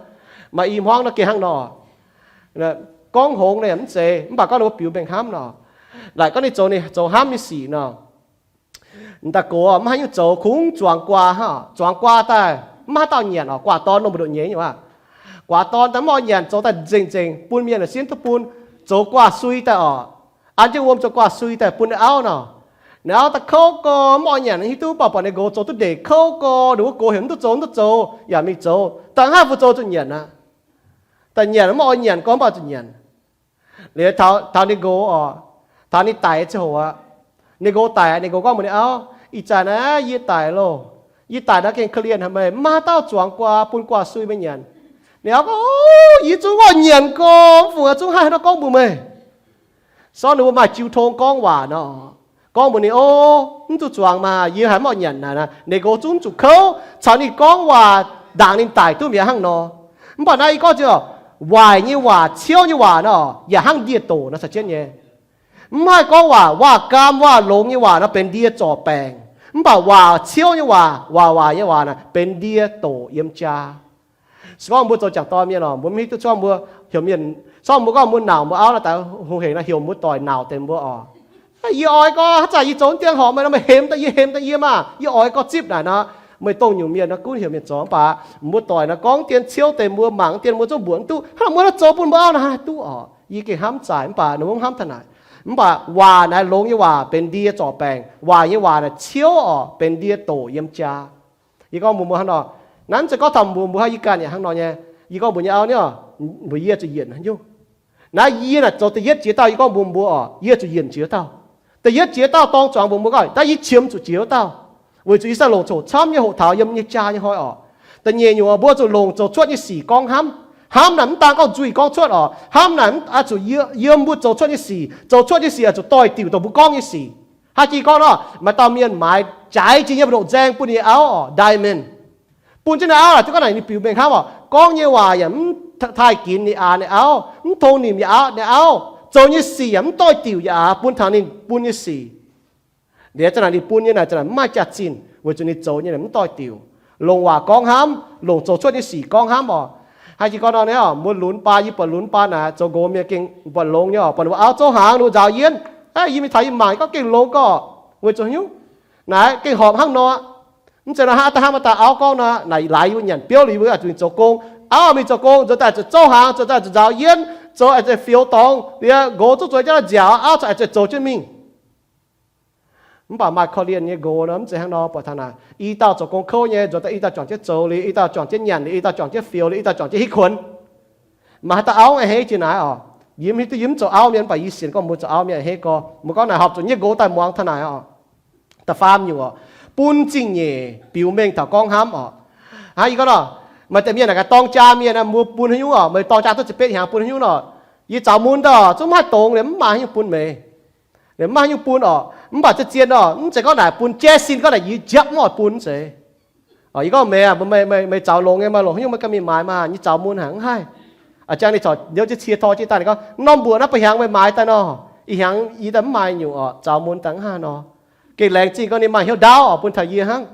Maaih i hmuangv nor gengh hnangv nor. Gorngv hngongx naaic mv zeiz, mv baac gorngv ninh mbuo biux mengh hnamv nor. Laaic gorngv ninh zoux, ninh zoux hnamv nyei sic nor. Daaih gox mv haih nyungc zoux, kungx zuangx guaa hnangv. Zuangx guaa daaih mv haaix dauh nyanc oc. Guaax dorn nor mbu'ndongx nyei nyei aqv. Guaax dorn daaih mv oix nyanc, zoux daaih nzengc-nzengc bun mienh naaic sienv duqv bun. Zoux guaax sui daaih oc. An jienv wuom zoux guaax sui daaih bun ninh auv nor. Ninh auv daaih kouv gorx mv oix nyanc, hiuv duqv baac buatc ninh nqox zoux duqv ndeic kouv gorx, ninh wuov gox heuc mv duqv zoux, mv duqv zoux, yaac mingh zoux. Daaih haih fu zoux zuqc nyanc aqv. Daaih nyanc mv oix nyanc gorx mv baac zuqc nyanc. Liuz taux ninh nqox oc, taux ninh daic ziangh hoc aqv. Ninh nqox daic, ninh nqox gorngv mbuox ninh auv, ih zanc naaiv yie daic loh. Yie daic naaiv gengh korv-lienh haic meih, mv maaih haaix dauh zuangx guaa bun guaax sui meih nyanc. Ninh auv gorngv, yie zungv mv oix nyanc gorx, mv fungc zungv haih haaix nor gorngv mbuox meih. Sortv ninh mbuo maaih jiu tong gorngv waac nor, gorngv mbuox ninh, o, mv zuqc zuangx maah, yie haiz mv oix nyanc naaic. Ninh nqox zungv zuqc kouv caux ninh gorngv waac, ndaangc ninh daic duqv mi'aqv hnangv nor. Mv baac naaiv yie gorngv ziex, waaic nyei waac, ciouv nyei waac nor, yaac hnangv ndie-doc nor caux jienv nyei. Mv haih gorngv waac, waac-gaam waac-longx nyei waac nor benx ndie zorc baengc. Mv baac waac ciouv nyei waac, waac waaic nyei waac naaic benx ndie-doc yiem jaa. Se gorngv mbuo zoux jangc dorn mienh oc, mbuo mv hiuv duqv gorngv mbuo heuc mienh, gorngv mbuo, gorngv mbuo nauc mbuo auv naaiv daaih hungh hec nor heuc mbuo doic nauc deix mbuo oc. Yie oix gorx haaix zanc yie zoux dien horpc meih nor meih hemx daaih yie, hemx daaih yie maah, yie oix gorx zipv naaic nor. Meih dongh nyungc mienh nor gunv heuc mienh zoux mv baac mbuo doic nor gorngv dien ciouv deix mbuo mangc dien mbuo zungv mbuoqc mv duqv, hnangv mbuo naaiv zoux bun mbuo auv naaic haih duqv oc. Yie gengh hnamv zaaic mv baac ninh mbuo mv hnamv taux naaic. Mv baac waac naaiv longx nyei waac benx ndie zorc baengc, waaic nyei waac naaic ciouv oc benx ndie doc yiem jaa. Yie gorngv mbuox mbuo hnangv nor, naaiv mv zeiz gorngv taux mbuox mbuo hnangv, yie ganh yaac hnangv nor nyei. Yie gorngv mbuox nyei auv nyei, mbuox yie zuqc yienc haaix nyungc. Naaiv yie naaic zoux da'yietv jiex dauh, yie gorngv mbuox mbuo oc, yie zuqc yienc jiex wuov dauh. Da'yietv jiex dauh dorng zuangx mbuox mbuo gorngv, daaih yie qiemx zuqc jiex wuov dauh, weic zuqc yie sai longc coc camv nyei hoqc taux yiem nyei jaa nyei hnoi oc. Da'nyeic nyungc mbuo zuqc longc zoux cuotv nyei sic gorngv hnamv. Hnamv naaic mv daan gorngv nzuih gorngv cuotv oc. Hnamv naaic oix zuqc yiem mbuo zoux cuotv nyei sic. Zoux cuotv nyei sic oix zuqc doix-diuc dongh mbuo gorngv nyei sic. Haaix jiex gorngv nor, maaih dauh mienh maaiz jaaix jiex nyei mbu'ndongx nzaeng bun ninh nyei auv oc, diamond. Bun jienv ninh auv naaic, duqv gorngv naaic ninh biux mengh hnamv oc, gorngv nyei waac yaac mv taaih ginx ninh aax ninh auv, mv tong nimc yaac aax ninh auv, zoux nyei sic yaac mv doix-diuc yaac aax bun taux ninh bun nyei sic. Liuz za'naaic ninh bun nyei naaic za'naaic mv maaih jaax-zinh weic zuqc ninh zoux nyei naaic mv doix-diuc. Longc waac gorngv hnamv, longc zoux cuotv nyei sic gorngv hnamv oc. Haaix jiex gorngv nor, mbuo lunx baan, yie buatc lunx baan naaic zoux nqox mienh gengh buatc longx nyei oc. Buatc ninh mbuo auv zouv hnaangx, ninh mbuo nzaaux yienh, yie mingh taux yie mangc gorngv gengh longx gorqv, weic zuqc hnyouv naaic gengh horpc hnangv nor. Mv zeiz nor hnangv da'hnangv maaih dauh auv gorngv nor, naaic laaix yie mbuo nyanc biouv liuz yie mbuo zuqc mingh zoux gong. Auv mingh zoux gong, zoux daaih zuqc zouv hnaangx, zoux daaih zuqc nzaaux yienh, zoux a'zuqc fioux dorngx, liuz nqox zungv zueiz jienv nziaauc, auv zungv a'zuqc zoux jienv mingh. Mv baac maaih korv-lienh nyei nqox nor mv zeiz hnangv nor. Buatc taux naaic i dauh zoux gong kouv nyei, nzuonx daaih i dauh juangc jienv zoux liuz, i dauh juangc jienv nyanc liuz, i dauh juangc jienv fioux liuz, i dauh juangc jienv hitv kuonx. Maaih haaix dauh auv a'hneiv jiex naaic oc. Yie mv hiuv duqv, yie mv zoux auv mienh, mv baac yie sienx gorngv mbuo zoux auv mienh a'hneiv gorx. Mbuo gorngv naaic horpc zuqc nyei nqox daaih muangx taux naaic oc. Da'faam nyungc oc, bun zingh nyeic biux mengh taux gorngv hnamv oc. Hnangv yie gorngv nor, maaih deix mienh naaic gaax dorng jaa mienh, mbuo bun haaix nyungc oc, meih dorng jaa duqv ziepc betv hnyangx bun haaix nyungc nor, yie zaux mun daaih oc, zungv mv haih dongz liuz mv maaih haaix nyungc bun meih. Liuz mv maaih haaix nyungc bun oc. Mv baac zien-zien oc, mv zeiz gorngv naaic bun jaiv sin gorngv naaic yie nziaapv mv oix bun zeiz. Yie gorngv meih, meih zaux longx nyei, maaih longc haaix nyungc meih ganh mingh maaiz maah, yie zaux mun haic mv haih. A'jang ninh corc liouv jienv cie tor jienv daaih, ninh gorngv norm mbuoqc naaiv ba'hnyangx meih maaiz daaih nor, ih hnyangx yie daaih mv maaih nyungc oc, zaux mun daaih mv haih nor. Gengh laengz zingh gorngv ninh maaih hnyouv ndaauv oc bun taux yie hnangv.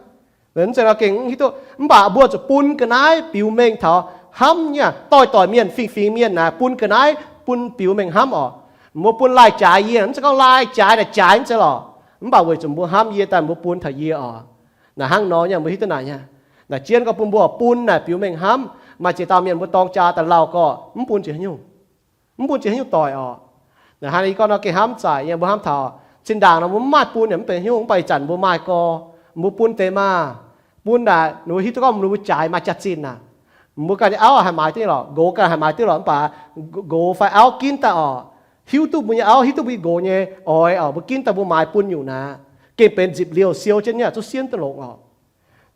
Mv zeiz nor gengh mv hiuv duqv, mv baac mbuo zuqc bun ga'naaiv biux mengh taux hnamv nyei. Doix-doix mienh fingx-fingx mienh naaic bun ga'naaiv bun biux mengh hnamv oc. Mbuo bun laih jaaix yie, mv zeiz gorngv laih jaaix naaic jaaix mv zeiz lorqc. Mv baac weic zuqc mbuo hnamv yie daaih mbuo bun taux yie oc. Naaic hnangv nor nyei mbuo hiuv duqv naaic nyei. Naaic jienv gorngv bun mbuo bun naaic biux mengh hnamv. Maaih ziex dauh mienh mbuo dorng jaa daaih lauh gorqv mv bun jiex haaix nyungc, mv bun jiex haaix nyungc doic oc. Naaic hnangv naaic yie gorngv nor gengh hnamv zaic nyei, mbuo hnamv taux zinh ndaangc nor mbuo mv maaih bun yaac mv benx haaix nyungc, mv baac ih zanc mbuo maaih gorx, mbuo bun deix maah. Bun naaic ninh mbuo hiuv duqv gorngv ninh mbuo jaaix maaih jaax-zinh naaic. Mbuo ganh nyei auv haiz maaiz duqv nyei lorqc, nqox ganh haiz maaiz duqv lorqc, mv baac nqox fai auv ginv daaih oc, hiuv duqv mbuo nyei auv, hiuv duqv mbuo nqox nyei oix oc, mbuo ginv daaih mbuo maaiz bun nyungc naaic, gengh benx nzipc liouh siou jienv nyei, zuqc sienv duqv longx oc.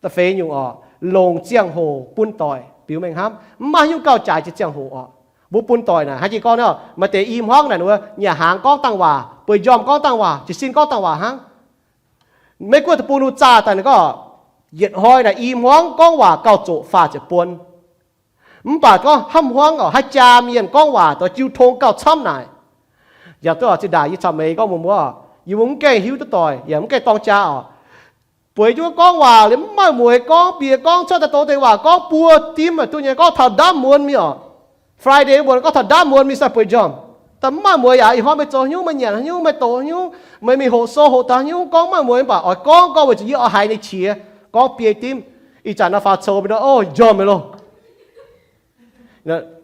Da'feix nyungc oc, longc ziangh hoc bun doic biux mengh hnamv. Mv maaih haaix nyungc gauh jaaix jiex ziangh hoc oc. Mbuo bun doic naaic hnangv jiex gorngv nor, maaih deix i hmuangv naaic ninh mbuo nyanc hnaangx gorngv dangh waac, bueix njormh gorngv dangh waac, jiez sin gorngv dangh waac hnangv. Maiv gunv deic-bung ninh mbuo zaah daaih ninh gorngv, yietc hnoi naaic i hmuangv gorngv waac gauh zoqc faah ziepc buon. Mv baac gorngv hnamv hmuangv oc, haaix jaa mienh gorngv waac doix jiu tong gauh camv naaic. Yaac duqv oc, zinh ndaangc yie caux meih gorngv muoz-muoz, yie mbuo mv gaengh hiuv duqv doic yaac mv gaengh dorng jaa oc. Bueix jienv wuov gorngv waac liuz mv maaih mueiz, gorngv bieqc gorngv cuotv daaih douz deix waac gorngv buo dimv aqv, duqv nyei gorngv taux ndaamv muonz mingh oc. Friday mbuo gorngv taux ndaamv muonz mingh sai bueix njormh. Daaih mv maaih mueiz yaac ih hnoi meih zoux haaix nyungv, meih nyanc haaix nyungc, meih doqc haaix nyungc, meih mingh hoqc sou hoqc daaih haaix nyungc, gorngv mv maaih mueiz mv baac oix gorngv, gorngv weic zuqc yie oix haiz ninh qiex. Gorngv biei dimv, ih zanc naaiv faaux coux mingh nor, o, njormh meih loh.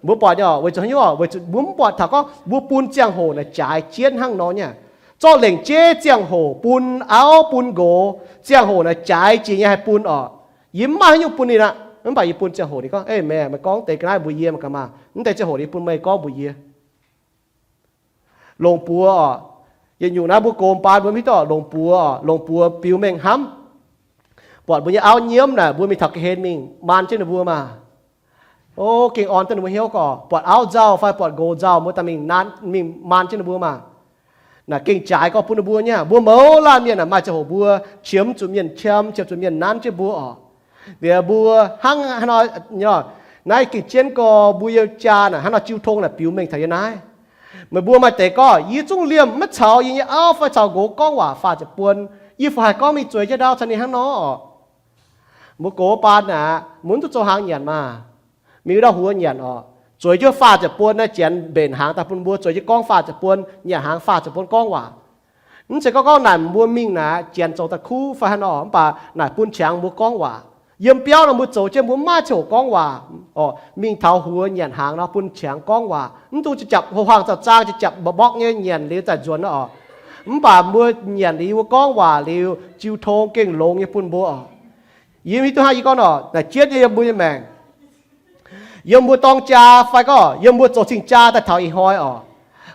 Mbuo buatc nyei oc, weic zuqc haaix nyungc oc? Weic zuqc mbuo mv buatc taux gorngv mbuo bun ziangh hoc naaic jaaix jienv hnangv nor nyei. Zorqv lengc jeiv ziangh hoc bun auv bun nqox, ziangh hoc naaic jaaix jiex nyei haih bun oc. Yie mv maaih haaix nyungc bun ninh aqv, mv baac yie bun ziangh hoc ninh gorngv, ei meih, meih gorngv deix ga'naaiv mbuox yie, meih gaax maah, mv deix ziangh hoc yie bun meih gorngv mbuox yie. Longc buoz oc. Yietc nyungc naaiv mbuo gox baan mbuo mv hiuv duqv oc, longc buoz oc, longc buoz biux mengh hnamv. Buatc mbuo nyei auv nyiemv naaic, mbuo mingh taux ga'hlen mingh maan jienv ninh mbuo maah. O, gengh orn duqv ninh mbuo hnyouv gorqv. Buatc auv nzauh fai buatc nqox nzauh, mbuo daaih mingh maan jienv ninh mbuo maah. Naaic gengh jaaix gorngv bun ninh mbuo nyei. Mbuo mouz laanh mienh naaic maaih ziangh hoc mbuo qiemx zuqc mienh qiemx, qiemx zuqc mienh nanv jienv mbuo oc. Liuz mbuo hnangv haaix nor, naaiv gengh jienv gorx mbuo yiem jaa naaic hnangv nor jiu tong naaic biux mengh taux yiem naaiv. Meih mbuo maaih deix gorngv, yie zungv liemh maiv caux yie nyei auv fai caux nqox gorngv waac faah ziepc buon, yie fai haih gorngv mingh zueiz jienv ndau caux ninh hnangv nor oc. Mbuo gox baan naaic, mbuo mv duqv zoux hnaangx nyanc maah. Mingh ndau huox nyanc oc. Zueiz jienv faah ziepc buon naaiv janx mbenc hnaangx daaih bun mbuo, zueiz jienv gorngv faah ziepc buon, nyanc hnaangx faah ziepc buon gorngv waac. Mv zeiz gorngv gorngv naaic mbuo mingh naaic janx zoux daaih kuv fai haaix nor, mv baac naaic bun qangx mbuo gorngv waac. Yiem biauv nor mbuo zoux jienv mbuo maiv ziangh hoc gorngv waac oc. Mingh taux huox nyanc hnaangx nor bun qangx gorngv waac. Mv dungx japv-japv hoang-hoang zaang-zaang, japv-japv mba'mbokv nyei nyanc liuz daaih nzuonx nor oc. Mv baac mbuo nyanc liuz mbuo gorngv waac liuz, jiu tong gengh longx nyei bun mbuo oc. Yie mv hiuv duqv hnangv yie gorngv nor, naaic jienv yiem mbuo nyei maengc, yiem mbuo dorng jaa fai gorngv yiem mbuo zoux cing-jaa daaih taux ih hnoi oc.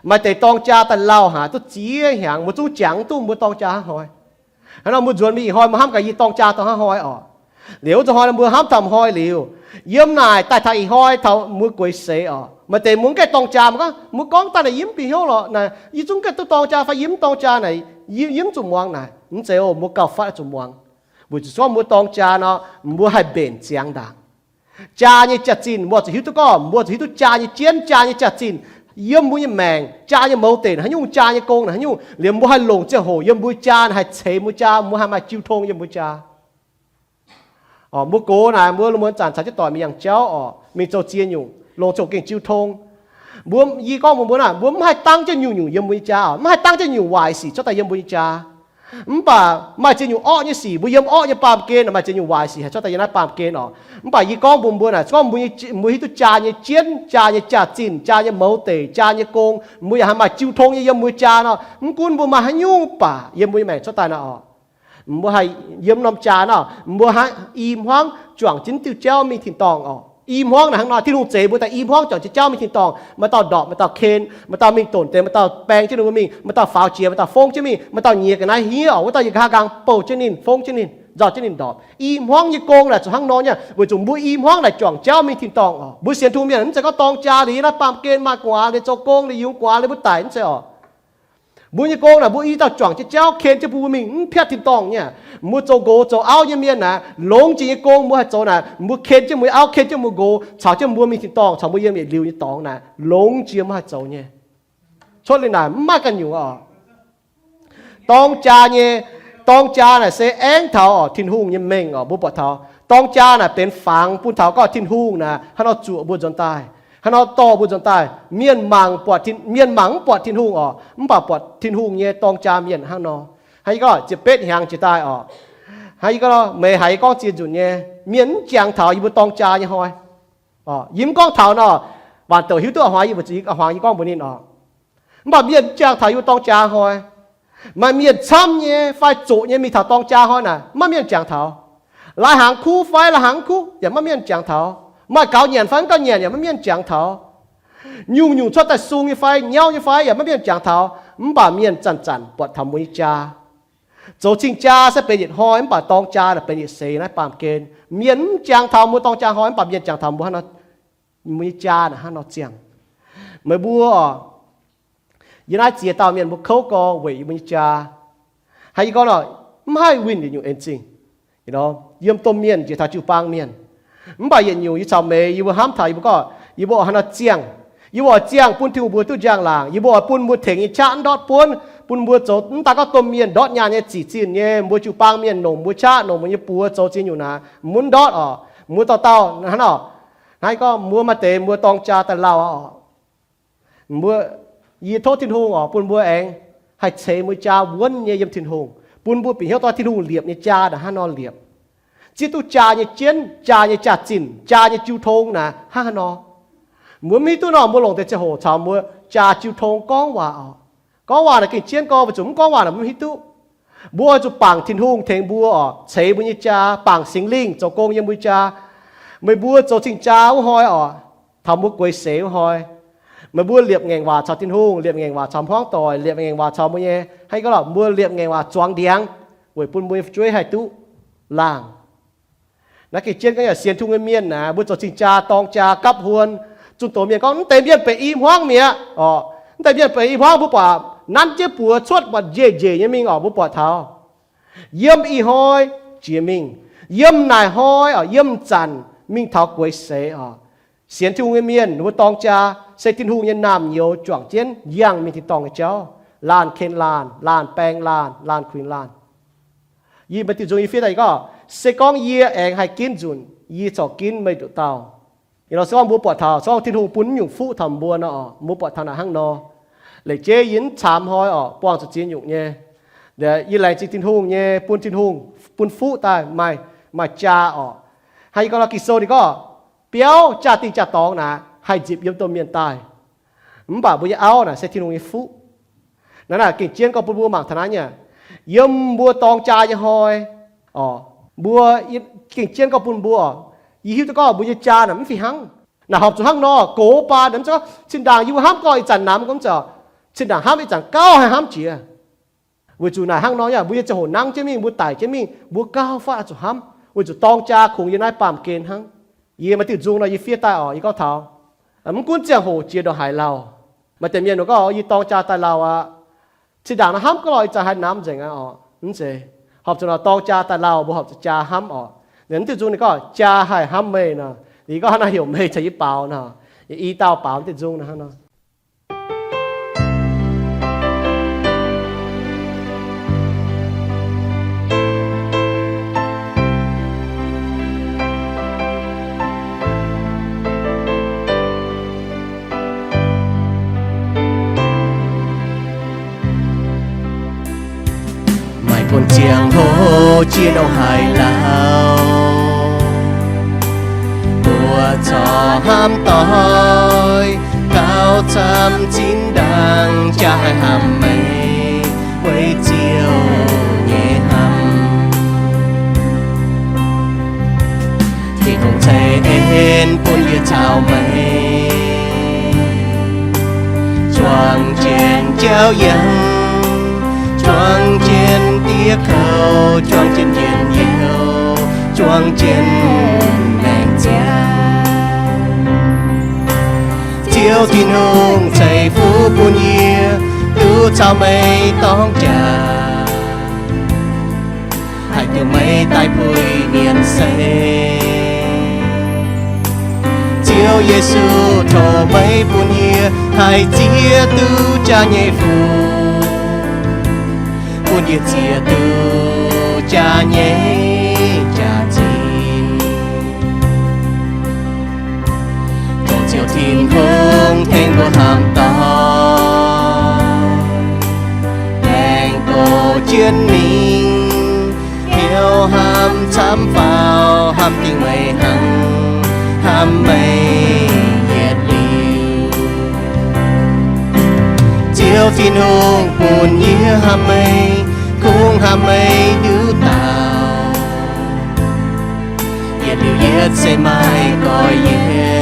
Maaih deix dorng jaa daaih lauh haic duqv ziex hnyangx, mbuo zungv jangx duqv mbuo dorng jaa hnangv hnoi. Hnangv nor mbuo nzuonx mingh ih hnoi mbuo hnamv gaax yie dorng jaa daaih hnangv hnoi oc. Liuz wuov zanc hnoi mbuo hnamv taux ih hnoi liuz, yiem naaic daaih taux ih hnoi taux mbuo gueix seix oc. Maaih deix mbuo mv gaengh dorng jaa, mbuo gorngv, mbuo gorngv daaih naaic yie mv bieqc hnyouv lorqc, yie zungv gaengh duqv dorng jaa fai yie mv dorng jaa naaic, yie mv zuqc muangx naaic. Mv zeiz oc, mbuo gauh fatv zuqc muangx. Weic zuqc gorngv mbuo dorng jaa nor, mbuo haih mbenc ziangx ndaangc. Jaa nyei jaax-zinh, mbuo zuqc hiuv duqv gorngv, mbuo zuqc hiuv duqv jaa nyei jienv, jaa nyei jaax-zinh yiem mbuo nyei maengc, jaa nyei mouz deic naaic haaix nyungc, jaa nyei gong naaic haaix nyungc, liemh mbuo haih longc ziangh hoc yiem mbuo jaa naaic haih ceix mbuo jaa, mbuo haih maaih jiu tong yiem mbuo jaa. Mbuo gox naaic mbuo lungh muonz zanc caux jienv doic mingh yangh jauv oc, mingh zoux ziex nyungc, longc ziangh hoc gengh jiu tong. Mbuo, yie gorngv mbuo, mbuo naaic, mbuo mv haih dangv jienv nyungc-nyungc yiem mbuo nyei jaa oc, mv haih dangv jienv nyungc waaic sic cuotv daaih yiem mbuo nyei jaa. Mv baac maaih ziex nyungc orqv nyei sic, mbuo yiem orqv nyei baamh gen, maaih ziex nyungc waaic sic haih cuotv daaih yiem naaiv baamh gen oc. Mv baac yie gorngv mbuox mbuo naaic, gorngv mbuo, mbuo hiuv duqv jaa nyei jienv, jaa nyei jaax-zinh, jaa nyei mouz deic, jaa nyei gong, mbuo yaac haih maaih jiu tong nyei yiem mbuo jaa nor, mv gunv mbuo maaih haaix nyungc baac yiem mbuo nyei maengc cuotv daaih nor oc, mbuo haih yiem norm jaa nor, mbuo hnangv i hmuangv juangc jienv diuh jauv mingh tin-dorngh oc. I hmuangv naaic hnangv nor, Tin-Hungh zeix mbuo daaih i hmuangv juangc jienv jauv mingh tin-dorngh, maaih dauh ndorpc, maaih dauh ken, maaih dauh mingh donc deix, maaih dauh baeng jienv ninh mbuo mingh, maaih dauh faaux jiex, maaih dauh fongv jienv mingh, maaih dauh nyiex ga'naaiv hniev oc, wuov dauh yie nqa'haav nqaang bouh jienv ninh, fongv jienv ninh, nzauh jienv ninh ndorpc. I hmuangv nyei gong naaic zuqc hnangv nor nyei, weic zuqc mbuo i hmuangv naaic juangc jauv mingh tin-dorngh oc. Mbuo sienx Tin-Hungh mienh mv zeiz gorngv dorng jaa liuz yiem naaiv baamh gen maaih gu'nguaaz liuz zoux gong liuz yungz gu'nguaaz liuz mbuo daic, mv zeiz oc. Mbuo nyei gong naaic mbuo i dauh juangc jienv jauv ken jienv mbuo mingh mv piatv tin-dorngh nyei. Mbuo zoux nqox zoux auv nyei mienh naaic, longx jiex nyei gong mbuo haih zoux naaic, mbuo ken jienv mbuo nyei auv, ken jienv mbuo nqox, caux jienv mbuo mingh tin-dorngh, caux mbuo yiem yietc liuz nyei dorngx naaic, longx jiex mbuo haih zoux nyei. Cuotv liuz naaic mv maaih ganh nyungc oc. Dorng jaa nyei, dorng jaa naaic se aengx taux oc Tin-Hungh nyei mengh oc. Mbuo buatc taux dorng jaa naaic benx fangx bun taux gorngv Tin-Hungh naaic hnangv nor zuoqc mbuo nzuonx daaih, hnangv nor dorh mbuo nzuonx daaih. Mienh mangc buatc, mienh mangc mv buatc Tin-Hungh oc, mv baac buatc Tin-Hungh nyei dorng jaa mienh hnangv nor. Hnangv yie gorngv ziepc betv hnyangx jiex daaih oc, hnangv yie gorngv meih haiz yie gorngv ziex nzunc nyei, mienh mv jangx taux yie mbuo dorng jaa nyei hnoi. Yie mv gorngv taux nor, waanc douc hiuv duqv a'hmuangx yie mbuo zuqc, a'hmuangx yie gorngv mbuox ninh oc. Mv baac mienh mv jangx taux yie mbuo dorng jaa hnoi. Maaih mienh camv nyei fai zoqc nyei mingh taux dorng jaa hnoi naaic, maiv maaih mienh jangx taux. Lai hnaangx kuv fai lai hnaangx mv kuv yaac maiv maaih mienh jangx taux. Maaih gaux nyanc fai mv gaux nyanc yaac maiv maaih mienh jangx taux. Nyungc-nyungc cuotv daaih sung nyei fai nyauv nyei fai yaac maiv maaih mienh jangx taux. Mv baac mienh zanc-zanc buatc taux mbuo nyei jaa. Zoux cing jaa se benx yietc hnoi, mv baac dorng jaa naaic benx yietc seix naaiv baamh gen. Mienh mv jangx taux mbuo dorng jaa hnoi, mv baac mienh jangx taux mbuo hnangv nor, mbuo nyei jaa naaic hnangv nor ziangh. Meih mbuo oc, yie naaiv ziex dauh mienh mbuo kouv gau weic yie mbuo nyei jaa. Hnangv yie gorngv nor, mv haih winh yietc nyungc en zingh. Yiem domh mienh njiec taux jiu-baang mienh, mv baac yietc nyungc yie caux meih yie mbuo hnamv taux yie mbuo gorngv, yie mbuo oix hnangv nor ziangh. Yie mbuo oix ziangh bun Tin-Hungh mbuo duqv njang-laangc. Yie mbuo oix bun mbuo tengx nyei qaqv mv ndortv buonv, bun mbuo zoux mv daaih gorngv domh mienh ndortv nyaanh nyei zic zinh nyei, mbuo jiu-baang mienh nongc mbuo qaqv, nongc mbuo nyei buoz zoux ziex nyungc naaic, mv ndortv oc. Mbuo dauh dauh hnangv nor, hnangv yie gorngv mbuo maaih deix mbuo dorng jaa daaih lauh oc. Mbuo, yie tov Tin-Hungh oc, bun mbuo aengx haih ceix mbuo jaa wuonv nyei yiem Tin-Hungh, bun mbuo bieqc hnyouv dorh Tin-Hungh liepc nyei jaa naaic hnangv nor liepc. Zieqv duqv jaa nyei jienv, jaa nyei jaax-zinh, jaa nyei jiu tong naaic hnangv haaix nor. Mbuo mv hiuv duqv nor, mbuo longc deix ziangh hoc caux mbuo jaa jiu tong gorngv waac oc. Gorngv waac naaic gengh jienv gorngv, weic zuqc mv gorngv waac naaic mv hiuv duqv. Mbuo oix zuqc bangc Tin-Hungh tengx mbuo oc, ceix mbuo nyei jaa, bangc Singx Lingh zoux gong yiem mbuo jaa. Meih mbuo zoux cing jaa wuov hnoi oc, taux mbuo gueix seix wuov hnoi, meih mbuo liepc ngaengc waac caux Tin-Hungh, liepc ngaengc waac caux hmuangv doic, liepc ngaengc waac caux mbuo nyei, hnangv yie gorngv lorqc, mbuo liepc ngaengc waac zuangx ndiangx weic bun mbuo nyei fu'jueiv haih duqv laangh. Naaiv gengh jienv gorngv yaac sienx Tin-Hungh nyei mienh naaic, mbuo zoux cing jaa dorng jaa gapv huon, zunh doz mienh gorngv mv deix mienh benx i hmuangv mi'aqv oc. Mv deix mienh benx i hmuangv, mbuo buatc nanv jienv buoz cuotv buatc njiec njiec nyei mingh oc, mbuo buatc taux. Yiem ih hnoi jiex mingh, yiem naaic hnoi oc, yiem zanc mingh taux gueix seix oc. Sienx Tin-Hungh nyei mienh, ninh mbuo dorng jaa se Tin-Hungh nyei naamh nyouz juangc jienv yangh mingh tin-dorngh nyei jauv. Laanh ken laanh, laanh baeng laanh, laanh kuinx laanh. Yie maaih diuh nzung yie fiev daaih gorngv, se gorngv yie aengx haih ginv nzunc, yie corc ginv meih nduqc dauh. Ih hnoi se gorngv mbuo buatc taux, se gorngv Tin-Hungh bun mv nyungc fuqv taux mbuo nor, mbuo buatc taux naaic hnangv nor. Laengz jeiv yie mv caamx hnoi oc, buangh zuqc ziex nyungc nyei. Yie laengz zingh Tin-Hungh nyei, bun Tin-Hungh bun fuqv daaih maaih, maaih jaa oc. Hnangv yie gorngv nor, Ging-Sou ninh gorngv, biauv jaa-dingh jaa-dorngx naaic haih nzipc yiem domh mienh daaih, mv baac mbuo nyei auv naaic se Tin-Hungh nyei fuqv. Naaiv naaic gengh jienv gorngv bun mbuo mangc taux naaiv nyei, yiem mbuo dorng jaa nyei hnoi oc, mbuo, gengh jienv gorngv bun mbuo, yie hiuv duqv gorngv mbuo nyei jaa naaic mv fih hnangv. Naaic horpc zuqc hnangv nor, gox baan naaic mv zeiz gorngv zinh ndaangc yie mbuo hnamv gorngv ih zanc namx gorngv mv zeiz, zinh ndaangc hnamv ih zanc gauh haih hnamv jiex. Weic zuqc naaic hnangv nor nyei, mbuo nyei ziangh hoc nangv jienv mingh, mbuo daic jienv mingh, mbuo gauh faatv oix zuqc hnamv, weic zuqc dorng jaa kungx yiem naaiv baamh gen hnangv. Yie maaih diuh nzung nor yie fiev daaih oc, yie gorngv taux, mv gunv ziangh hoc jiex ndongc haaix lauh. Maaih deix mienh gorngv, yie dorng jaa daaih lauh aqv, zinh ndaangc nor hnamv gorngv lorh ih zanc haih namx nzengc aqv oc. Mv zeiz, horpc zuqc nor dorng jaa daaih lauh mbuo horpc zuqc jaa hnamv oc. Ninh diuh nzung ninh gorngv, jaa haih hnamv meih nor, Ninh gorngv hnangv nor heuc meih caux yie baaux nor, yie i dauh baaux deix nzung nor hnangv nor. Maaih bun ziangh hoc jiex nouh haaix lauh, mbuo corc hnamv doic gauh camv zinh ndaangc jaa haih hnamv meih, weic Ziouv nyei hnamv. Tin-Hungh ceix en bun yie caux meih, juang jienv jauv yangh, juang jienv diev kouv, juang jienv njien-youh, juang jienv maengc ziangh. Ziouv Tin-Hungh ceix fuqv bun yie duqv caux meih dorng jaax, haih duqv meih daaih puix mienh seix. Ziouv Yesu, tov meih bun yie haih zieqv duqv jaa nyei fuqv, bun yie zieqc duqv jaa nyei jaax-zinh. Tov Ziouv Tin-Hungh tengx mbuo hnamv doic, aengx goux jienv mingh, hnyouv hnamv camv faaux, hnamv dingc meih hnangv, hnamv meih yietc liuz. Ziouv Tin-Hungh bun yie hnamv meih, kungx hnamv meih nduqc dauh, yietc liuz yietc se maiv goiv yie.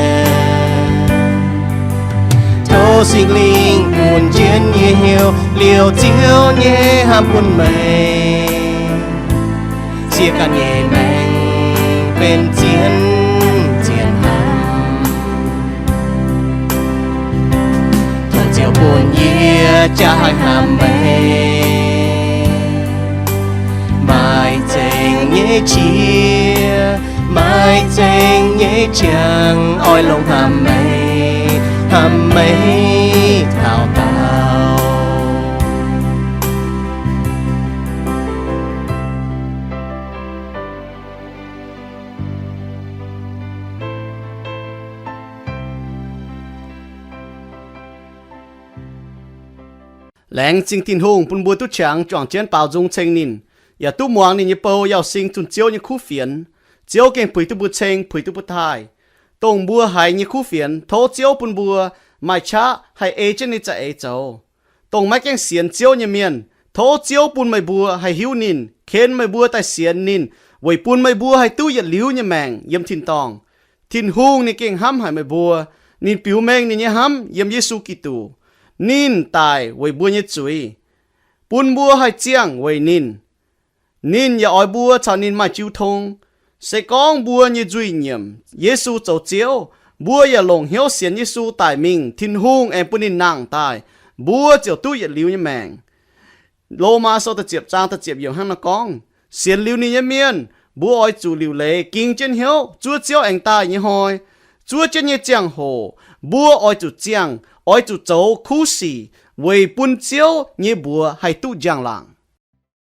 Tov Singx Lingh bun jienv yie hnyouv liouc Ziouv nyei hnamv bun meih, siev ganh nyei maengc benx zien, zien hnamv. Tov Ziouv bun yie jaa haih hnamv meih, maaih zengc nyei qiex, maaih zengc nyei qangx, oix longc hnamv meih, hnamv meih taux daauh. Laengz zingh Tin-Hungh bun mbuo duqv qangx juangc jienv baaux nzung ceng ninh, yaac duqv muangx ninh nyei bou Yauz Sing zunh Ziouv nyei kuv fienx. Ziouv gengh puix duqv mbuo ceng, puix duqv mbuo taaih. Dongh mbuo haiz nyei kuv fienx, tov Ziouv bun mbuo maaih qaqv haih ei jienv ninh za'eix zoux. Dongh maiv gaengh sienx Ziouv nyei mienh, tov Ziouv bun meih mbuo haih hiuv ninh, ken meih mbuo daaih sienx ninh, weic bun meih mbuo haih duqv yietc liuz nyei maengc yiem tin-dorngh. Tin-Hungh ninh gengh hnamv haic meih mbuo. Ninh biux mengh ninh nyei hnamv yiem Yesu Giduc. Ninh daic weic mbuo nyei zuiz, bun mbuo haih ziangh weic ninh. Ninh yaac oix mbuo caux ninh maaih jiu tong. Se gorngv mbuo nyei nzuih nyiemc Yesu zoux Ziouv, mbuo yaac longc hnyouv sienx Yesu daic mingh, Tin-Hungh aengx bun ninh nangh daaih, mbuo ziouc duqv yietc liuz nyei maengc. Lomaa sou da'ziepc zaang da'ziepc yiemc hnangv nor gorngv, sienx liuz ninh nyei mienh, mbuo oix zuqc liuc leiz ging jienv hnyouv zuov Ziouv aengx daaih nyei hnoi. Zuov jienv nyei ziangh hoc, mbuo oix zuqc ziangh, oix zuqc zoux kuv sic weic bun Ziouv nyei mbuox haih duqv njang-laangc.